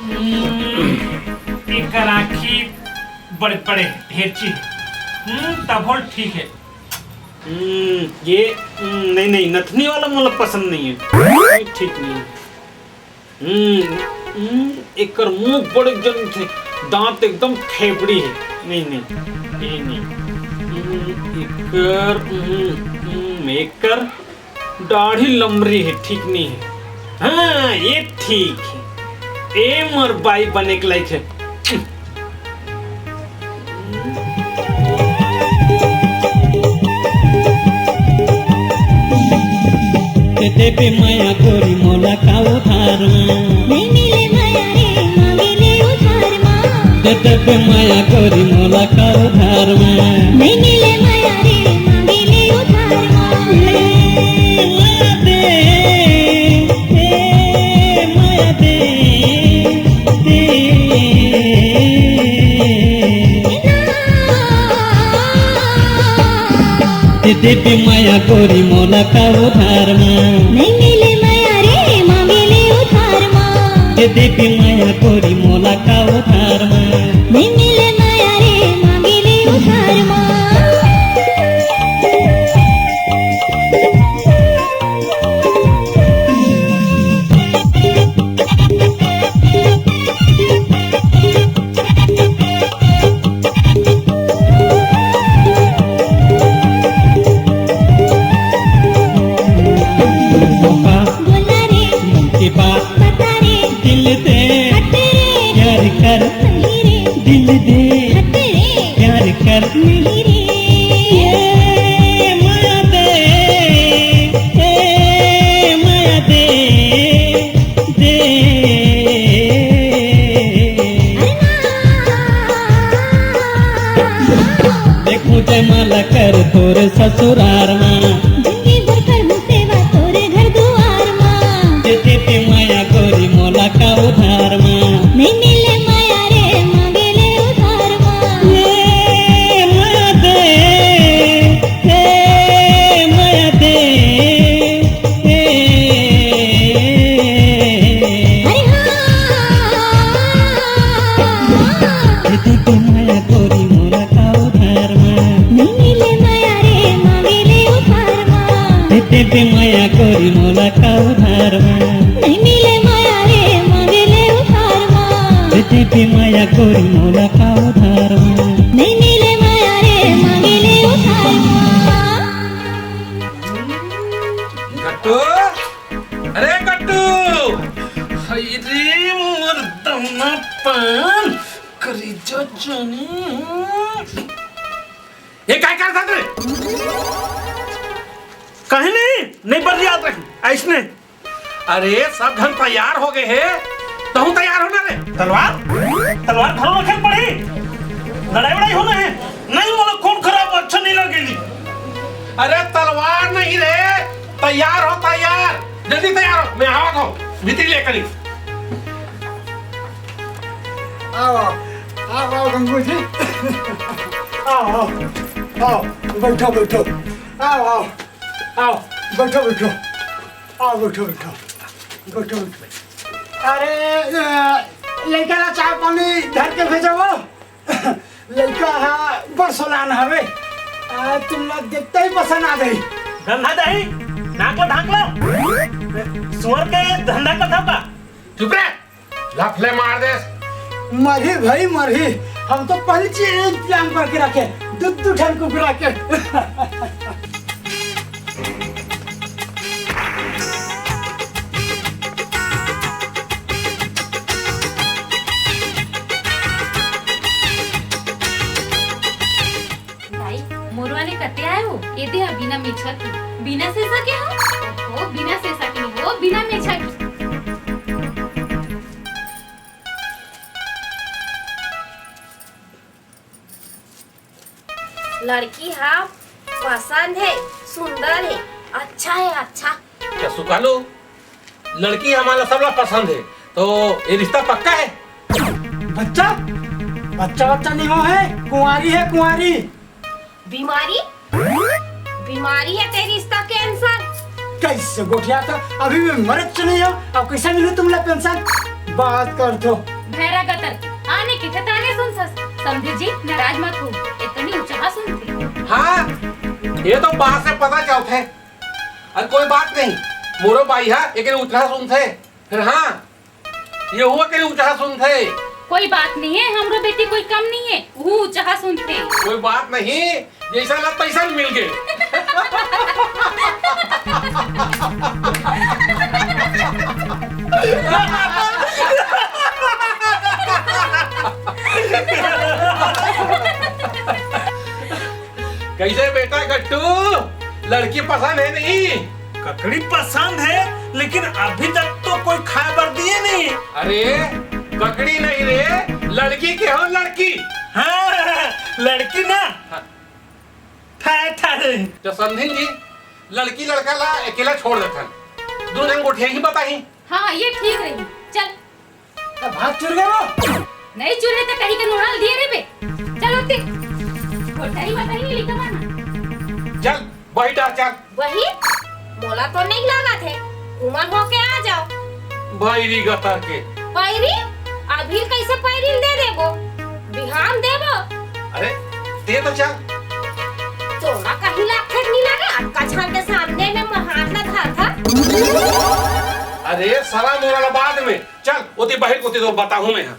हम्म, एकर आँखी बड़े बड़े ढेर चीज। हम्म, तभो ठीक है। हम्म, ये, हम्म, नहीं, नहीं, नथनी वाला मोला पसंद नहीं है, ये ठीक नहीं है। हम्म, हम्म, एकर मुंह बड़े जन थे, दांत एकदम खेबड़ी है। नहीं, नहीं, ये नहीं। हम्म, एकर, हम्म, हम्म, एकर दाढ़ी लमरी है, ठीक नहीं है। हाँ, ये ठीक है। ए मोर बाई बने के लायक है। दे देबे मया गोरी मोला का उधार मा। नहीं मिले मया रे, मांगे ले उधार मा। दे देबे मया गोरी मोला का उधार मा। नहीं मिले मया रे, मांगे ले उधार मा। ले मया दे, ए मया दे, दे। दे देबे मया गोरी मोला का उधार मा। नहीं मिले मया रे, मांगे ले उधार मा। दे देबे मया गोरी मोला का उधार मा। नहीं मिले मया रे, मांगे ले उधार मा। बोला रे, मन की बात, बता रे, दिल दे, हट रे, प्यार कर, नहीं रे, दिल दे, हट रे, प्यार कर, नहीं रे। ए मया दे, ए मया दे, दे। देखो जयमाला कर तोर ससुरार मा। जिंदगी भर करहूं सेवा तोरे घर दुआर मा। दे देबे मया गोरी मोला का उधार मा। नहीं मिले मया रे, मांगे ले उधार मा। मया कोरी मोला का उधार मा। नइ मिले मया रे, मांगे ले उधार मा। दे दे मया कोरी मोला का उधार मा। नइ मिले मया रे, मांगे ले उधार मा। दे दे मया कोरी मोला का उधार मा। नइ मिले मया रे, मांगे ले उधार मा। गट्टू, अरे गट्टू, हाय रे मोर दमना पान, करेजा जानी। ये काय करत हस रे? कहीं नहीं, नहीं बरियात रही, अइसने। अरे सब झन तैयार हो गए हे, तहूं तैयार हो ना रे। तलवार, तलवार घलो रखे पड़ी, लड़ाई वड़ाई होना है। नहीं, मोला खून खराब अच्छा नहीं लगेगी। अरे तलवार नहीं रे, तैयार हो तैयार, जल्दी तैयार हो, मैं आवत हूँ भीतरी लेकर ही। आओ, आओ, आओ, आओ, गंगू जी। आओ, आओ, आओ, बैठो, बैठो। आओ, आओ, आओ, बैठो, बैठो। आओ, बैठो, बैठो। बैठो, बैठो। अरे, अ, लइका ला चाय पानी धर के भेजो वो। लइका हा बड़ सोलान हवे। आ, तुम लोग देखते ही पसंद आ गई। गंधा दही, नाक ला ढांक लो। सुअर के धंधा करत हव का? चुप रे। लफले मार देस। मरही भाई मरही, हम तो पहले से इंतजाम करके रखे, दू दू ठन कुकरा के। दाई, मोर वाले कते आए हो? ये दे, बिना मेछा के। बिना सेसा के हो? ओ, बिना सेसा के नहीं, वो बिना मेछा के। लड़की हा पसंद है, सुंदर है, अच्छा है, अच्छा। अच्छा सुकालू, लड़की हमला सबला पसंद है, तो ये रिश्ता पक्का है? बच्चा, बच्चा, बच्चा नहीं हो है, कुंवारी है, कुंवारी। बीमारी, बीमारी है तेरी, इसका कैंसर। कैसे गोठिया था, अभी मैं मरत से नहीं हो, अब कैसे मिलू तुमला पेंशन? बात कर दो। भैरा गतर, आने के थे ताने सुनथस। समधी जी, नाराज मत हो, इतनी ऊंचा सुनथे। हाँ, ये तो बात से पता चलथे। अरे कोई बात नहीं, मोरो बाई हा एक ऊंचा सुनथे। फिर हाँ, ये हुआ के ऊंचा सुनथे। कोई बात नहीं है, हमरो बेटी कोई कम नहीं है, वो ऊंचा सुनथे। कोई बात नहीं, जैसा ला तैसा मिल गए। कैसे बेटा गट्टू, लड़की पसंद है नहीं? ककड़ी पसंद है, लेकिन अभी तक तो कोई खाए बर दिए नहीं। अरे, ककड़ी नहीं रे, लड़की के हो, लड़की। हाँ, लड़की ना। हाँ। था, था रे। तो समधिन जी, लड़की लड़का ला अकेला छोड़ देथन, दू जन गोठिया ही बताही। हाँ, ये ठीक रही। चल। त भाग चुर गए वो? नहीं चुरे तो कहीं के नोड़ा दिए रे बे। चल उठते। कोठरी में कहीं नहीं लिखा माना। चल, वही डर चल। वही? मोला तो नहीं लागत है। उमर होके आ जाओ। बैरी गतर के। पैरी? अभी कैसे पैरी दे देबो? बिहान देबो। अरे, दे तो चल। तोला कहीं लागथे कि नहीं लागे? अतका झन के सामने में मोर हाथ ला धरथा। अरे, साला मोरा ला बाद में। चल, ओती बाहिर कोती तो बताहूं मैं हा।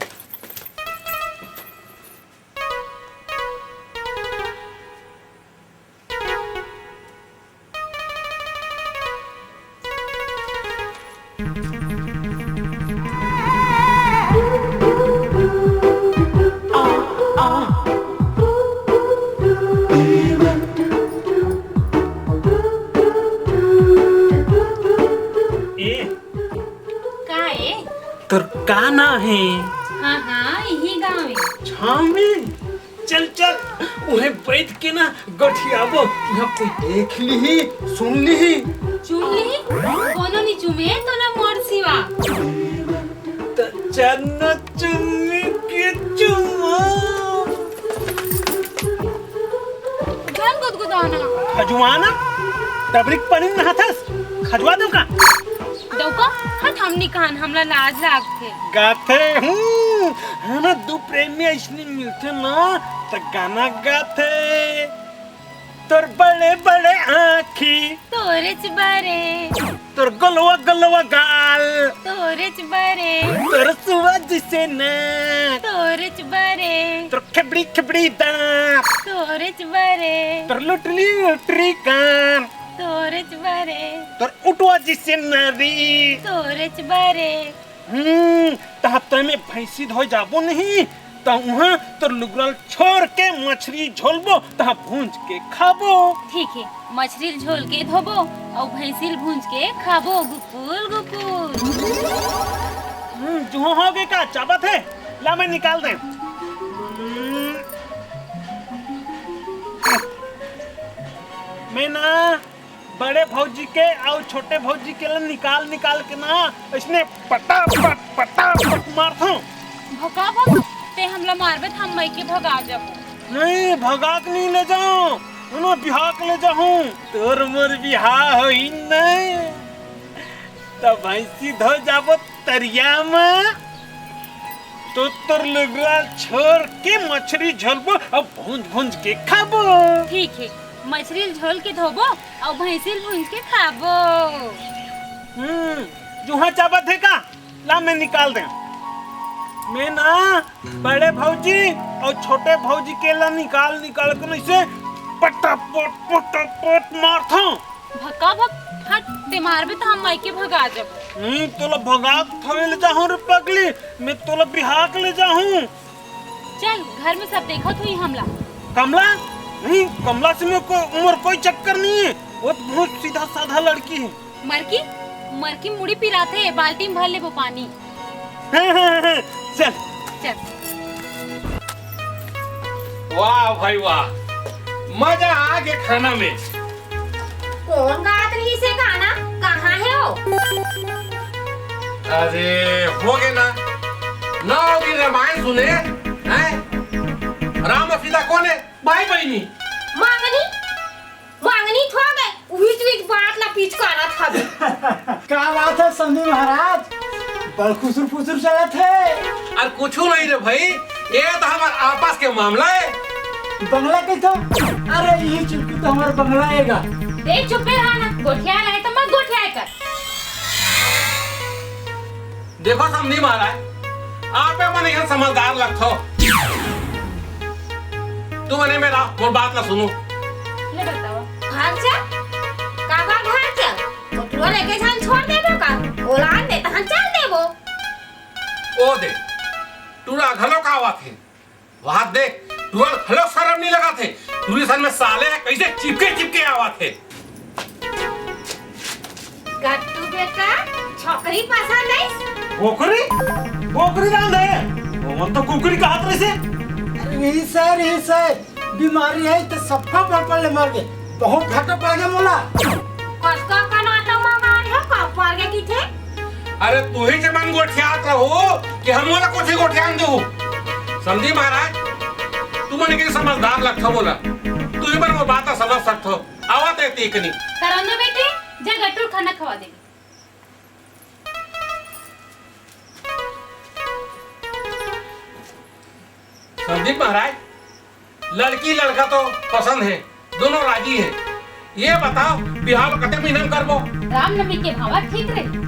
ए, का ए? तोर का नाम हे? हाँ, हाँ, इही गाँव ए। छामी? चल, चल, उहें बैठ के ना गोठियाबो, इहाँ कोई देख लिही, सुन लिही। चुम लिही? कोनो नी चुमे तोला मोर सिवा। त चल ना चुम्मी के चुमा। झन गुदगुदाना। खजुआना? डबरी के पानी में नहाथस? खजुआ दो का? दो का? हट, हम नी खान, हमला लाज लागथे। गाथे हूँ। हाँ ना, दू प्रेमी अइसने मिलथे ना, त गाना गाथे। तोर बड़े बड़े आँखी, तोरेच बारे। तोर गोलवा गोलवा गाल, तोरेच बारे। तोर सुआ जिसे ना, तोरेच बारे। तोर खेबड़ी खेबड़ी दाँत, तोरेच बारे। तोर लुटरी लुटरी कान, तोरेच बारे। तोर उठवा जिसे नारी, तोरेच बारे। हम्म, तहाँ तैं में भैंसी धोए जाबो नहीं, त उहाँ तोर लुगरा ल छोर के मछरी झोलबो, तहाँ भूंज के खाबो। ठीक हे, मछरी ल झोल के धोबो अउ भैंसी ल भूंज के खाबो। गुकुल गुकुल। हम्म, जुहो होगे का? चाबत हे, ला मैं निकाल दें। हम्म। मैं ना बड़े भौजी के अउ छोटे भौजी के ला निकाल निकाल के ना अइसने पटापट पटापट मारथंव। भका भक, तैं हमला मारबे त हम मइके भगा जाबो। नहीं, भगा के नहीं ले जाहूँ, ओमा बिहा के ले जाहूँ। तोर मोर बिहा होही नहीं, त भैंसी धोए जाबो तरिया म। तो तोर लुगरा ल छोर के मछरी झोलबो अउ भूंज भूंज के खाबो। ठीक हे, मछरी ल झोल के धोबो अउ भैंसी ल भूंज के खाबो। हम्म, जुहाँ चाबत हे का? ला मैं निकाल दें। मैं ना बड़े भौजी अउ छोटे भौजी के ला निकाल निकाल के अइसे पटापट पटापट मारथंव। भका भक, हट, तैं मारबे त हम मइके भगा जाबो। नहीं, तोला भगा के थोड़े ले जाहूँ रे पगली, मैं तोला बिहा के ले जाहूँ। चल, घर में सब देखत होही हमला। कमला? नहीं, कमला से मैं को, मोर कोई चक्कर नहीं हे, वो तो बहुत सीधा साधा लड़की हे। मरकी, मरकी मुड़ी पिराथे, बाल्टी में भर लेबो पानी। चल। चल। वाह भाई वाह, मजा आ गया खाना में। कोन गात रहिस हे गाना? कहाँ हे वो? अरे, होगे ना, नौ दिन रामायण सुने, हैं? राम अउ सीता कोन हे? भाई बहिनी। मांगनी, मांगनी थोगे, उहिच उहिच बात ला पिचकारत हवे। का बात हे समधी महाराज? बड़ खुसुर फुसुर चलत हे। अरे कुछू नहीं रे भाई, ये तो हमर आपस के मामला हे। बंगला कहिथो? अरे यही चुटकी तो हमर बंगला हे गा। देख चुप्पे रहा ना, गोठियाय रहे तो मत गोठियाय कर। देखो समधी महाराज, आपे मन इहाँ समझदार लगथो। तुमन एमे रहो, मोर बात ला सुनो। ले बताओ। घर चल, काबर घर चल? ओतरो लेके झन छोड़ देबो का? ओला दे तहन चल देबो। ओ दे, टूरा घलो का आवत हे। वहाँ देख, टूरा घलो शरम नहीं लगत हे। टूरी सन में साले हे, कइसे चिपके चिपके आवत हे। गट्टू बेटा, छोकरी पसंद हे? बोकरी? बोकरी रांध हे? ओमन तो कुकरी कहत रहिसे। अरे नहीं सर, नहीं सर, बीमारी हे तो सबका पड़ पड़ ले मर गे। बहुत घाटा पड़ गे मोला। कतका कन आटा मंगाए हे, का पड़ गे किथे? अरे तू ही जमन गोठियात रहो कि हम मोला कुछ ही गोठियान देहू। समधी महाराज, तुमन के समझदार लगथो मोला। तू ही मन वो बात समझ सकथो। आवत हे तीकनी। करौंदा बेटी, जा गट्टू खाना खवा दे। संदीप महाराज, लड़की लड़का तो पसंद हे, दोनों राजी हे। ये बताओ, बिहाव कते महीना में करबो? रामनवमी के भावा ठीक रही।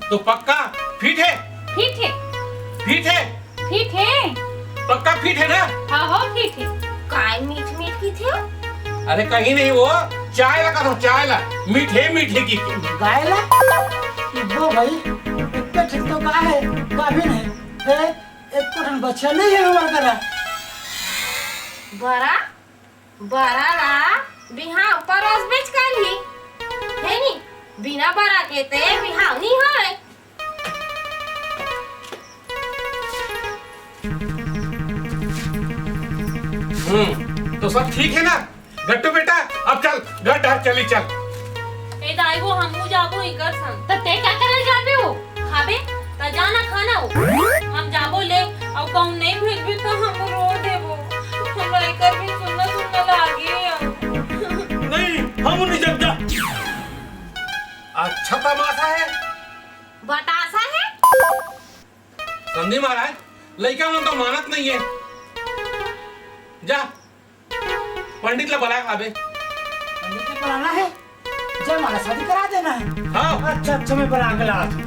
तो पक्का फिट हे? फिट हे। फिट हे? फिट हे। पक्का फिट हे ना? हाँ हो, फिट हे। काय मीठ मीठ किथे? अरे कहीं नहीं वो, चाय ला कथों, चाय ला। मीठे मीठे किथे। गाय ला? वो भाई, इतने ठीक तो का हे, गाभिन हे। ए, एको ठन बच्चा नहीं हे हमर करा। बरा, बरा ला बिहाव परोसबेच करही, हे नी? बिना बरा के ते बिहाव नी होय। हम्म, तो सब ठीक हे ना? गट्टू बेटा, अब चल, घर डहर चली चल। ए दाई वो, हमू जाबो इकर संग। त ते का करे जाबे हो? खाबे? त जा ना खा ना हो। हम जाबो ले, अउ कहूँ नहीं भेजबे त हम रो देबो। हमरा इकर भी सुन्ना सुन्ना लागे अब। नहीं, हम नहीं जब जा। अच्छा तमाशा हे। बतासा हे। समधी महाराज, लइका मन तो मानत नहीं है। जा, पंडित ला बला के लाबे। पंडित ला बलाना है, जयमाला शादी करा देना है। हाँ। अच्छा, अच्छा, मैं बला के लात हूँ।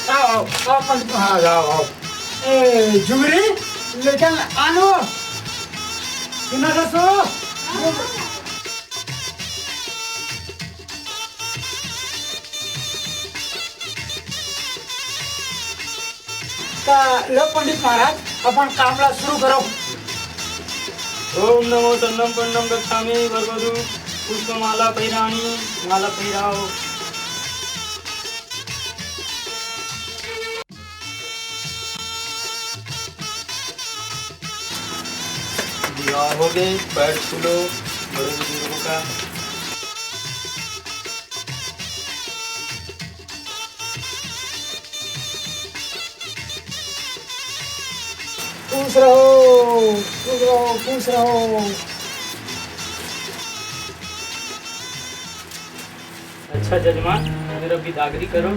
आओ, आओ, आओ, पंडित महाराज, आओ, आओ। ए, जुगरी, लेकिन आनो, सुना था सो? त लो पंडित महाराज, अपन काम ला शुरू करो। ओम नमो तन्नम पंडम गच्छामि भर्गोदु पुष्पमाला पहिराणि, माला पहिराओ। बिहाव हो गए, पैर छू लो बड़े बुजुर्गों का। खुश रहो, खुश रहो, खुश रहो। अच्छा जजमान, मेरा बिदागरी करो।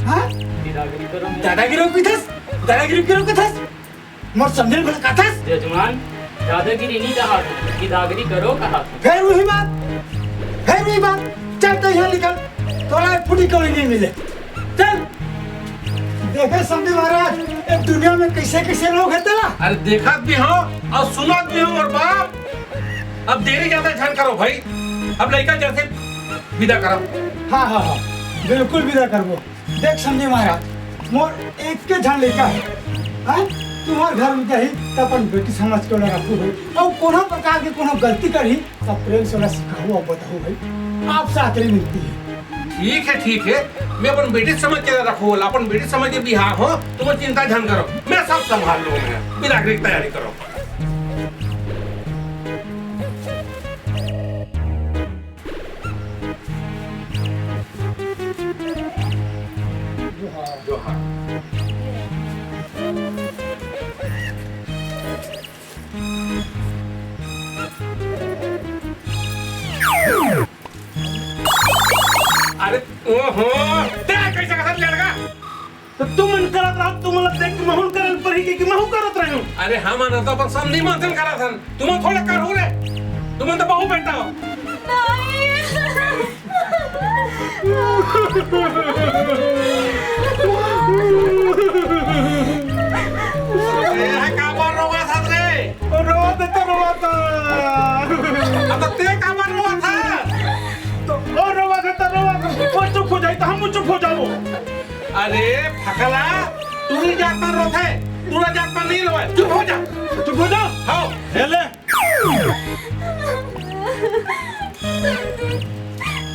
हाँ? बिदागरी करो मेरा। दादागिरी करो कथस? दादागिरी करो कथस? मोर समझे में कथस? जजमान, दादागिरी नहीं कहा, बिदागरी करो कहा। फिर वही बात, फिर वही बात। चल तो यहाँ निकल, तोला एक फुटी कौड़ी नहीं मिले। चल। देखे समधी महाराज, ए दुनिया में कैसे कैसे लोग हैं तेला। अरे देखत भी हो और सुनत भी हो और बाप, अब देरी ज्यादा झन करो भाई, अब लइका जैसे विदा करो। हाँ, हाँ, हाँ, बिल्कुल विदा करबो। देख समधी महाराज, मोर एक के झन लइका है, हैं? तुम्हार घर में जाही त अपन बेटी समझ के ओला रखू है, और कोनो प्रकार के कोनो गलती करही त प्रेम से ओला सिखाहू और बताहू भाई, आपसे आखिरी विनती है। ठीक है, ठीक है, मैं अपन बेटी समझ के रखू, ओला अपन बेटी समझ के बिहाव हो, तुम चिंता झन करो, मैं सब संभाल लूँ। मैं बिदागरी की तैयारी करो। जोहार। अरे, ओहो, ते कैसे कसर लड़का? तो तुम मन करत रहो, तुम मन देख के महूं करल पड़ी कि, कि महूं करत रहे हूँ। अरे, हम मन तो अपन समधी मन से करत हन, तुम थोड़े करहु रे, तुम मन तो बहू बेटा हो। नहीं। ए, काबर रोवत हस रे? रोवत हे त रोवत हे। अब ते काबर रोवत हस? तो ओ रोवत हे त रोवत हे। ओ चुप हो जाई त हम चुप हो जाबो। अरे फकला, टूरी जात पर रोथे, टूरा जात पर नहीं रोए। चुप हो जा। चुप हो जा। हाँ। ए ले।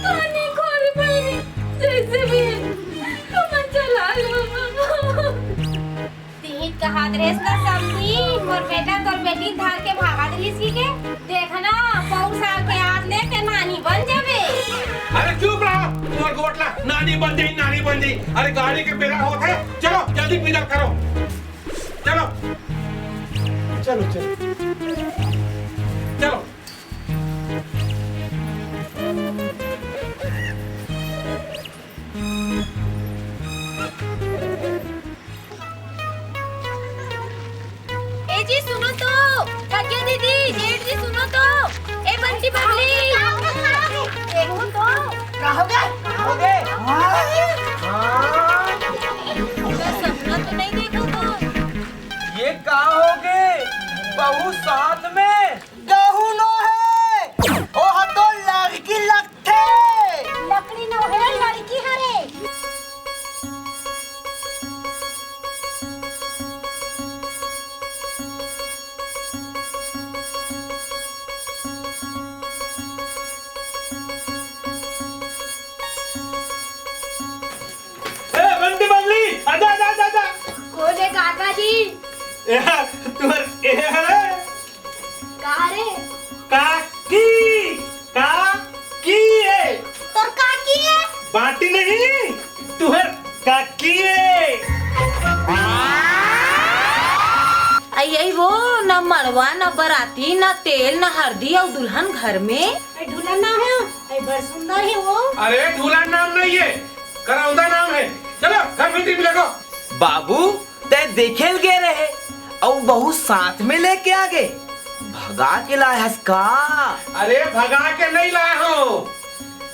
कोने खोल मेरी, जैसे भी है, तुम चला लो। तिही कहात रेस ना समधी, मोर बेटा तोर बेटी धार के भागा दिस ही के। देखना, पौसा के आत ले ते नानी बन जाबे। अरे चुप रहा, तुम्हार गोटला नानी बन जाई, नानी बन जाई। अरे गाड़ी के बेरा होत हे, चलो जल्दी विदा करो, चलो। चलो, चलो। चलो। ए जी, सुनो तो, भाग्या दीदी, जेठ जी, सुनो तो, ए बंटी बबली, देखो तो। का हो गे? का हो गे? हाँ? हाँ। सपना तो नहीं देखो तो। ये का हो गे? बहू साथ में? गहूं नो हे, ओह तो लड़की लगथे। लकड़ी नो हे, लड़की हरे। ए, बंटी बबली, आजा, आजा, आजा, आजा। कोन हे काका जी? ए, तुम्हार, ए, हरे। का रे? काकी, काकी हे। तोर काकी हे? बाटी नहीं, तुहर काकी हे। आई, आई वो, ना मड़वा, ना बराती, ना तेल, ना हरदी, अउ दुल्हन घर में। ए, दुल्हन ना हे, ए, बड़ सुंदर हे वो। अरे, दुल्हन नाम नहीं हे, करौंदा नाम हे। चलो, घर भीतरी में लेगो। बाबू, तैं देखे ल गे रहे, अउ बहू साथ में लेके आ गे। भगा के लाए हस का? अरे, भगा के नहीं लाए हों।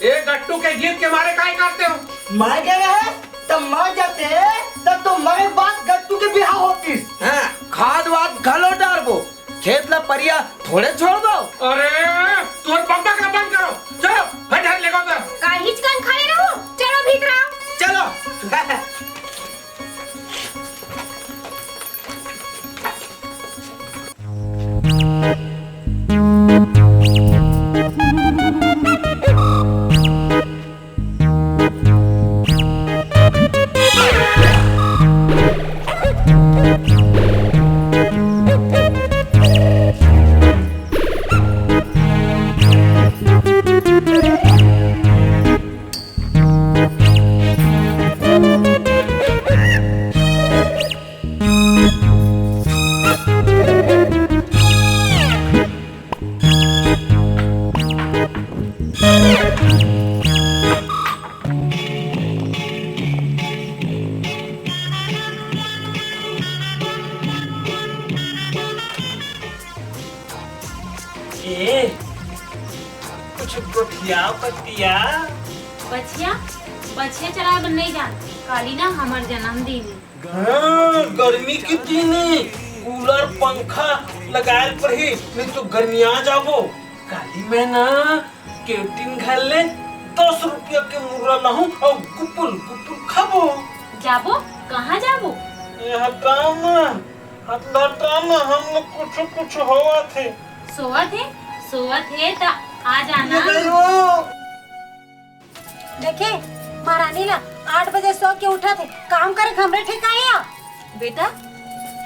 ए गट्टू के जिद के मारे काय करते हो? मर गे रहे, तब मर जाते, तब तो मरे बाद गट्टू के बिहाव होतिस। हाँ, खाद वाद घलो डारबो, खेत ला परिया थोड़े छोड़बो। अरे, तोर बकबक ला बंद करो। चलो, हट हट लेगो तो। काहीच कन खड़े रहो, चलो भीतरा। चलो। ए, कुछ गोठिया पतिया। बछिया, बछिया चराए बर नहीं जान। काली ना हमर जन्मदिन हे। हाँ, गर्मी के दिन हे, कूलर पंखा लगाए ल परही, नहीं तो गर्मिया जाबो। काली मैं ना कैंटीन घर ले दस रुपया के मुर्रा लाहूं अउ गुपुल गुपुल खाबो। जाबो? कहाँ जाबो? ए हटा ना, हटा ना, हमन कुछ कुछ होवत हे। सोवत हे, सोवत हे त आ जाना। ये नहीं हो। देखे, महारानी ला आठ बजे सो के उठत हे, काम करे के हमरे ठेका हे या? बेटा,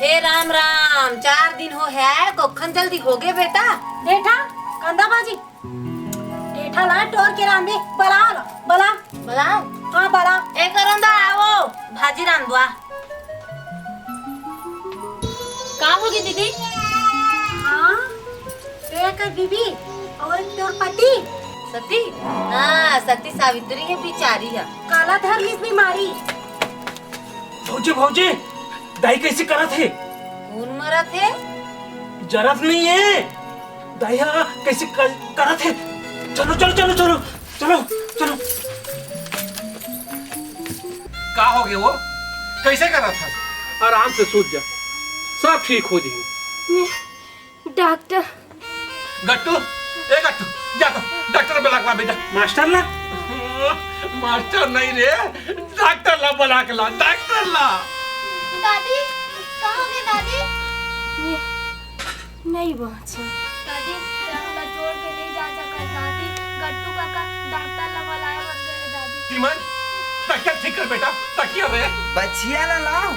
हे राम राम, चार दिन हो हे, कोखन जल्दी होगे बेटा। बेटा, कांदा भाजी, ढेठा ला टोर के रांधे, बला ला, बला। बला? हाँ, बला। ए करौंदा, आवो, भाजी रांधवा। का होगे दीदी? हाँ, ते कर बीबी अउ तोर पति। सती? हाँ, सती सावित्री हे, बिचारी हे। काला धर लिस बीमारी। भौजी, भौजी, दाई कैसे करत हे? कोन मरत हे? जरत नहीं हे। दाई हा कैसे कर, करत हे? चलो, चलो, चलो, चलो, चलो, चलो। का होगे वो? कैसे करत हस? आराम से सूत जा, सब ठीक हो जाही। डॉक्टर। गट्टू, ए गट्टू, जा तो डॉक्टर बुला के ला बेटा। मास्टर ला? मास्टर नहीं रे, डॉक्टर ला बुला के ला, डॉक्टर ला। दादी, का होगे दादी? ये नहीं बाँचे। दादी, ते हमला छोड़ के नहीं जा सकत दादी। गट्टू काका डॉक्टर ला बुलाए बर गे हे दादी। विमल, तकिया ठीक कर बेटा, तकिया रे। बछिया ला लाओ,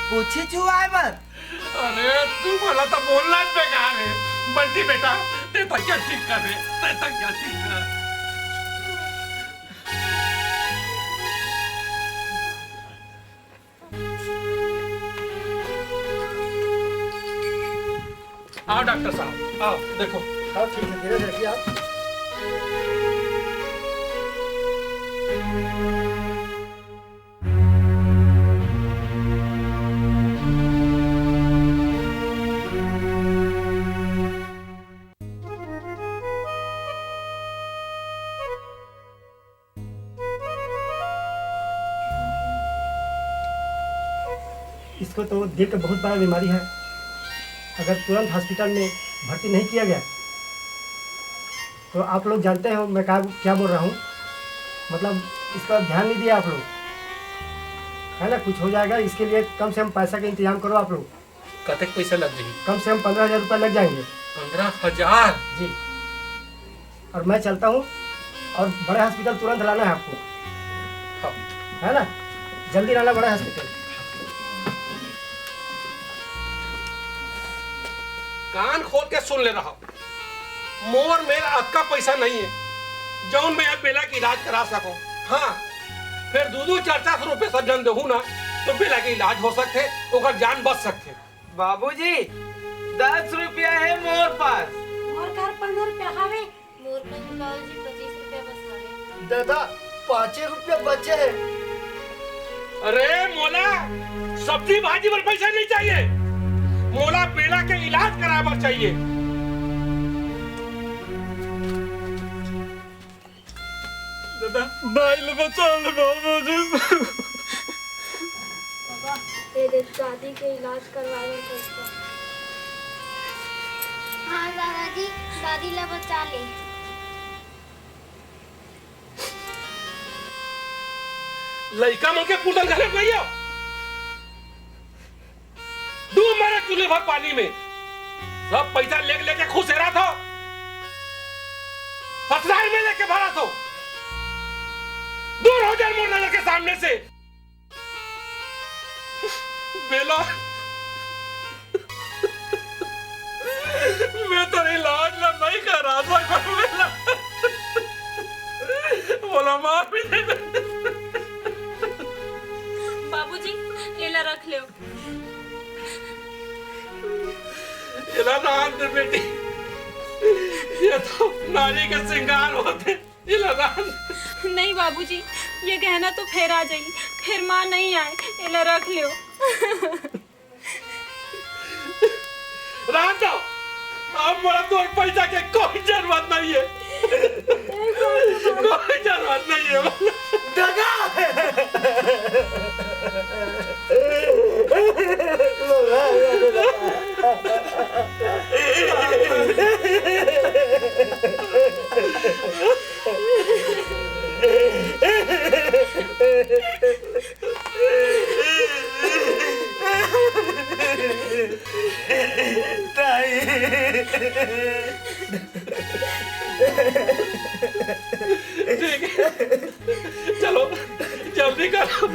पोछी चुआए बर। अरे, तुमला तो बोलना बेकार हे। बंटी बेटा, ते तकिया ठीक कर रे, ते तकिया ठीक कर। आओ डॉक्टर साहब, आओ, देखो। हाँ, ठीक है, धीरे से रखिए आप। इसको तो दिल का बहुत बड़ा बीमारी है। अगर तुरंत हॉस्पिटल में भर्ती नहीं किया गया तो आप लोग जानते हो मैं क्या क्या बोल रहा हूँ। मतलब, इसका ध्यान नहीं दिया आप लोग, है ना? कुछ हो जाएगा, इसके लिए कम से कम पैसा का इंतजाम करो आप लोग। कतक पैसा लग जाही? कम से कम पन्द्रह हजार रुपये लग जाएंगे। पन्द्रह हजार? जी। और मैं चलता हूँ, और बड़े हॉस्पिटल तुरंत लाना है आपको। हाँ। है ना? जल्दी लाना बड़े हॉस्पिटल। कान खोल के सुन ले रहा, मोर मेर अतका पैसा नहीं है, जौन मैं अब बेला के इलाज करा सकूं। हाँ, फिर दू दू चार चार सौ रुपये सब जन देहू ना, तो बेला के इलाज हो सकथे, ओकर जान बच सकथे। बाबूजी, दस रुपया है मोर पास। मोर कर पन्द्रह रुपया हवे। मोर पास बाबूजी पच्चीस रुपया बस हवे। दादा, पाँचे रुपया बचे हे। अरे मोला सब्जी भाजी बर पैसा नहीं चाहिए, मोला बेला के इलाज कराए बर चाहिए। दादा, भाई ला बचा ले बाबूजी। बाबा, दे दे दादी के इलाज करवाए बर पैसा। हाँ दादाजी, दादी ला बचा ले। लइका मन के कुटल घले गइयो। डूब मरे चूल्हे भर पानी में। सब पैसा लेके लेके खुश रहा था। ससुराल में लेके भरा था। दूर हो जा मोर नजर के सामने से। बेला, मैं तेरे इलाज ला नहीं करा सकूं बेला। बोला मार भी दे। बाबूजी, एला रख लेव। एला रांध दे बेटी, ये तो नारी के श्रृंगार होथे। एला रांध। नहीं बाबूजी, ये गहना तो फेरा जाही, फेर माँ नहीं आए, एला रख लेव। रांध दो, अब मोला तोर पैसा के कोई जरूरत नहीं है। कोई जरूरत नहीं है। दादा। ठीक है, चलो जल्दी करो।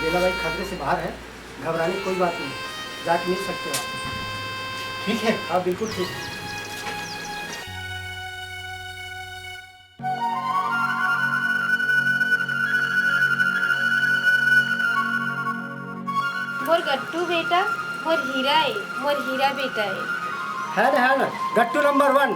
बेला भाई खतरे से बाहर है, घबराने की कोई बात नहीं, जाके मिल सकते हो आप। ठीक है? हाँ, बिल्कुल ठीक है। मोर गट्टू बेटा, मोर हीरा ए, मोर हीरा बेटा ए। है ना, है ना, गट्टू नंबर वन।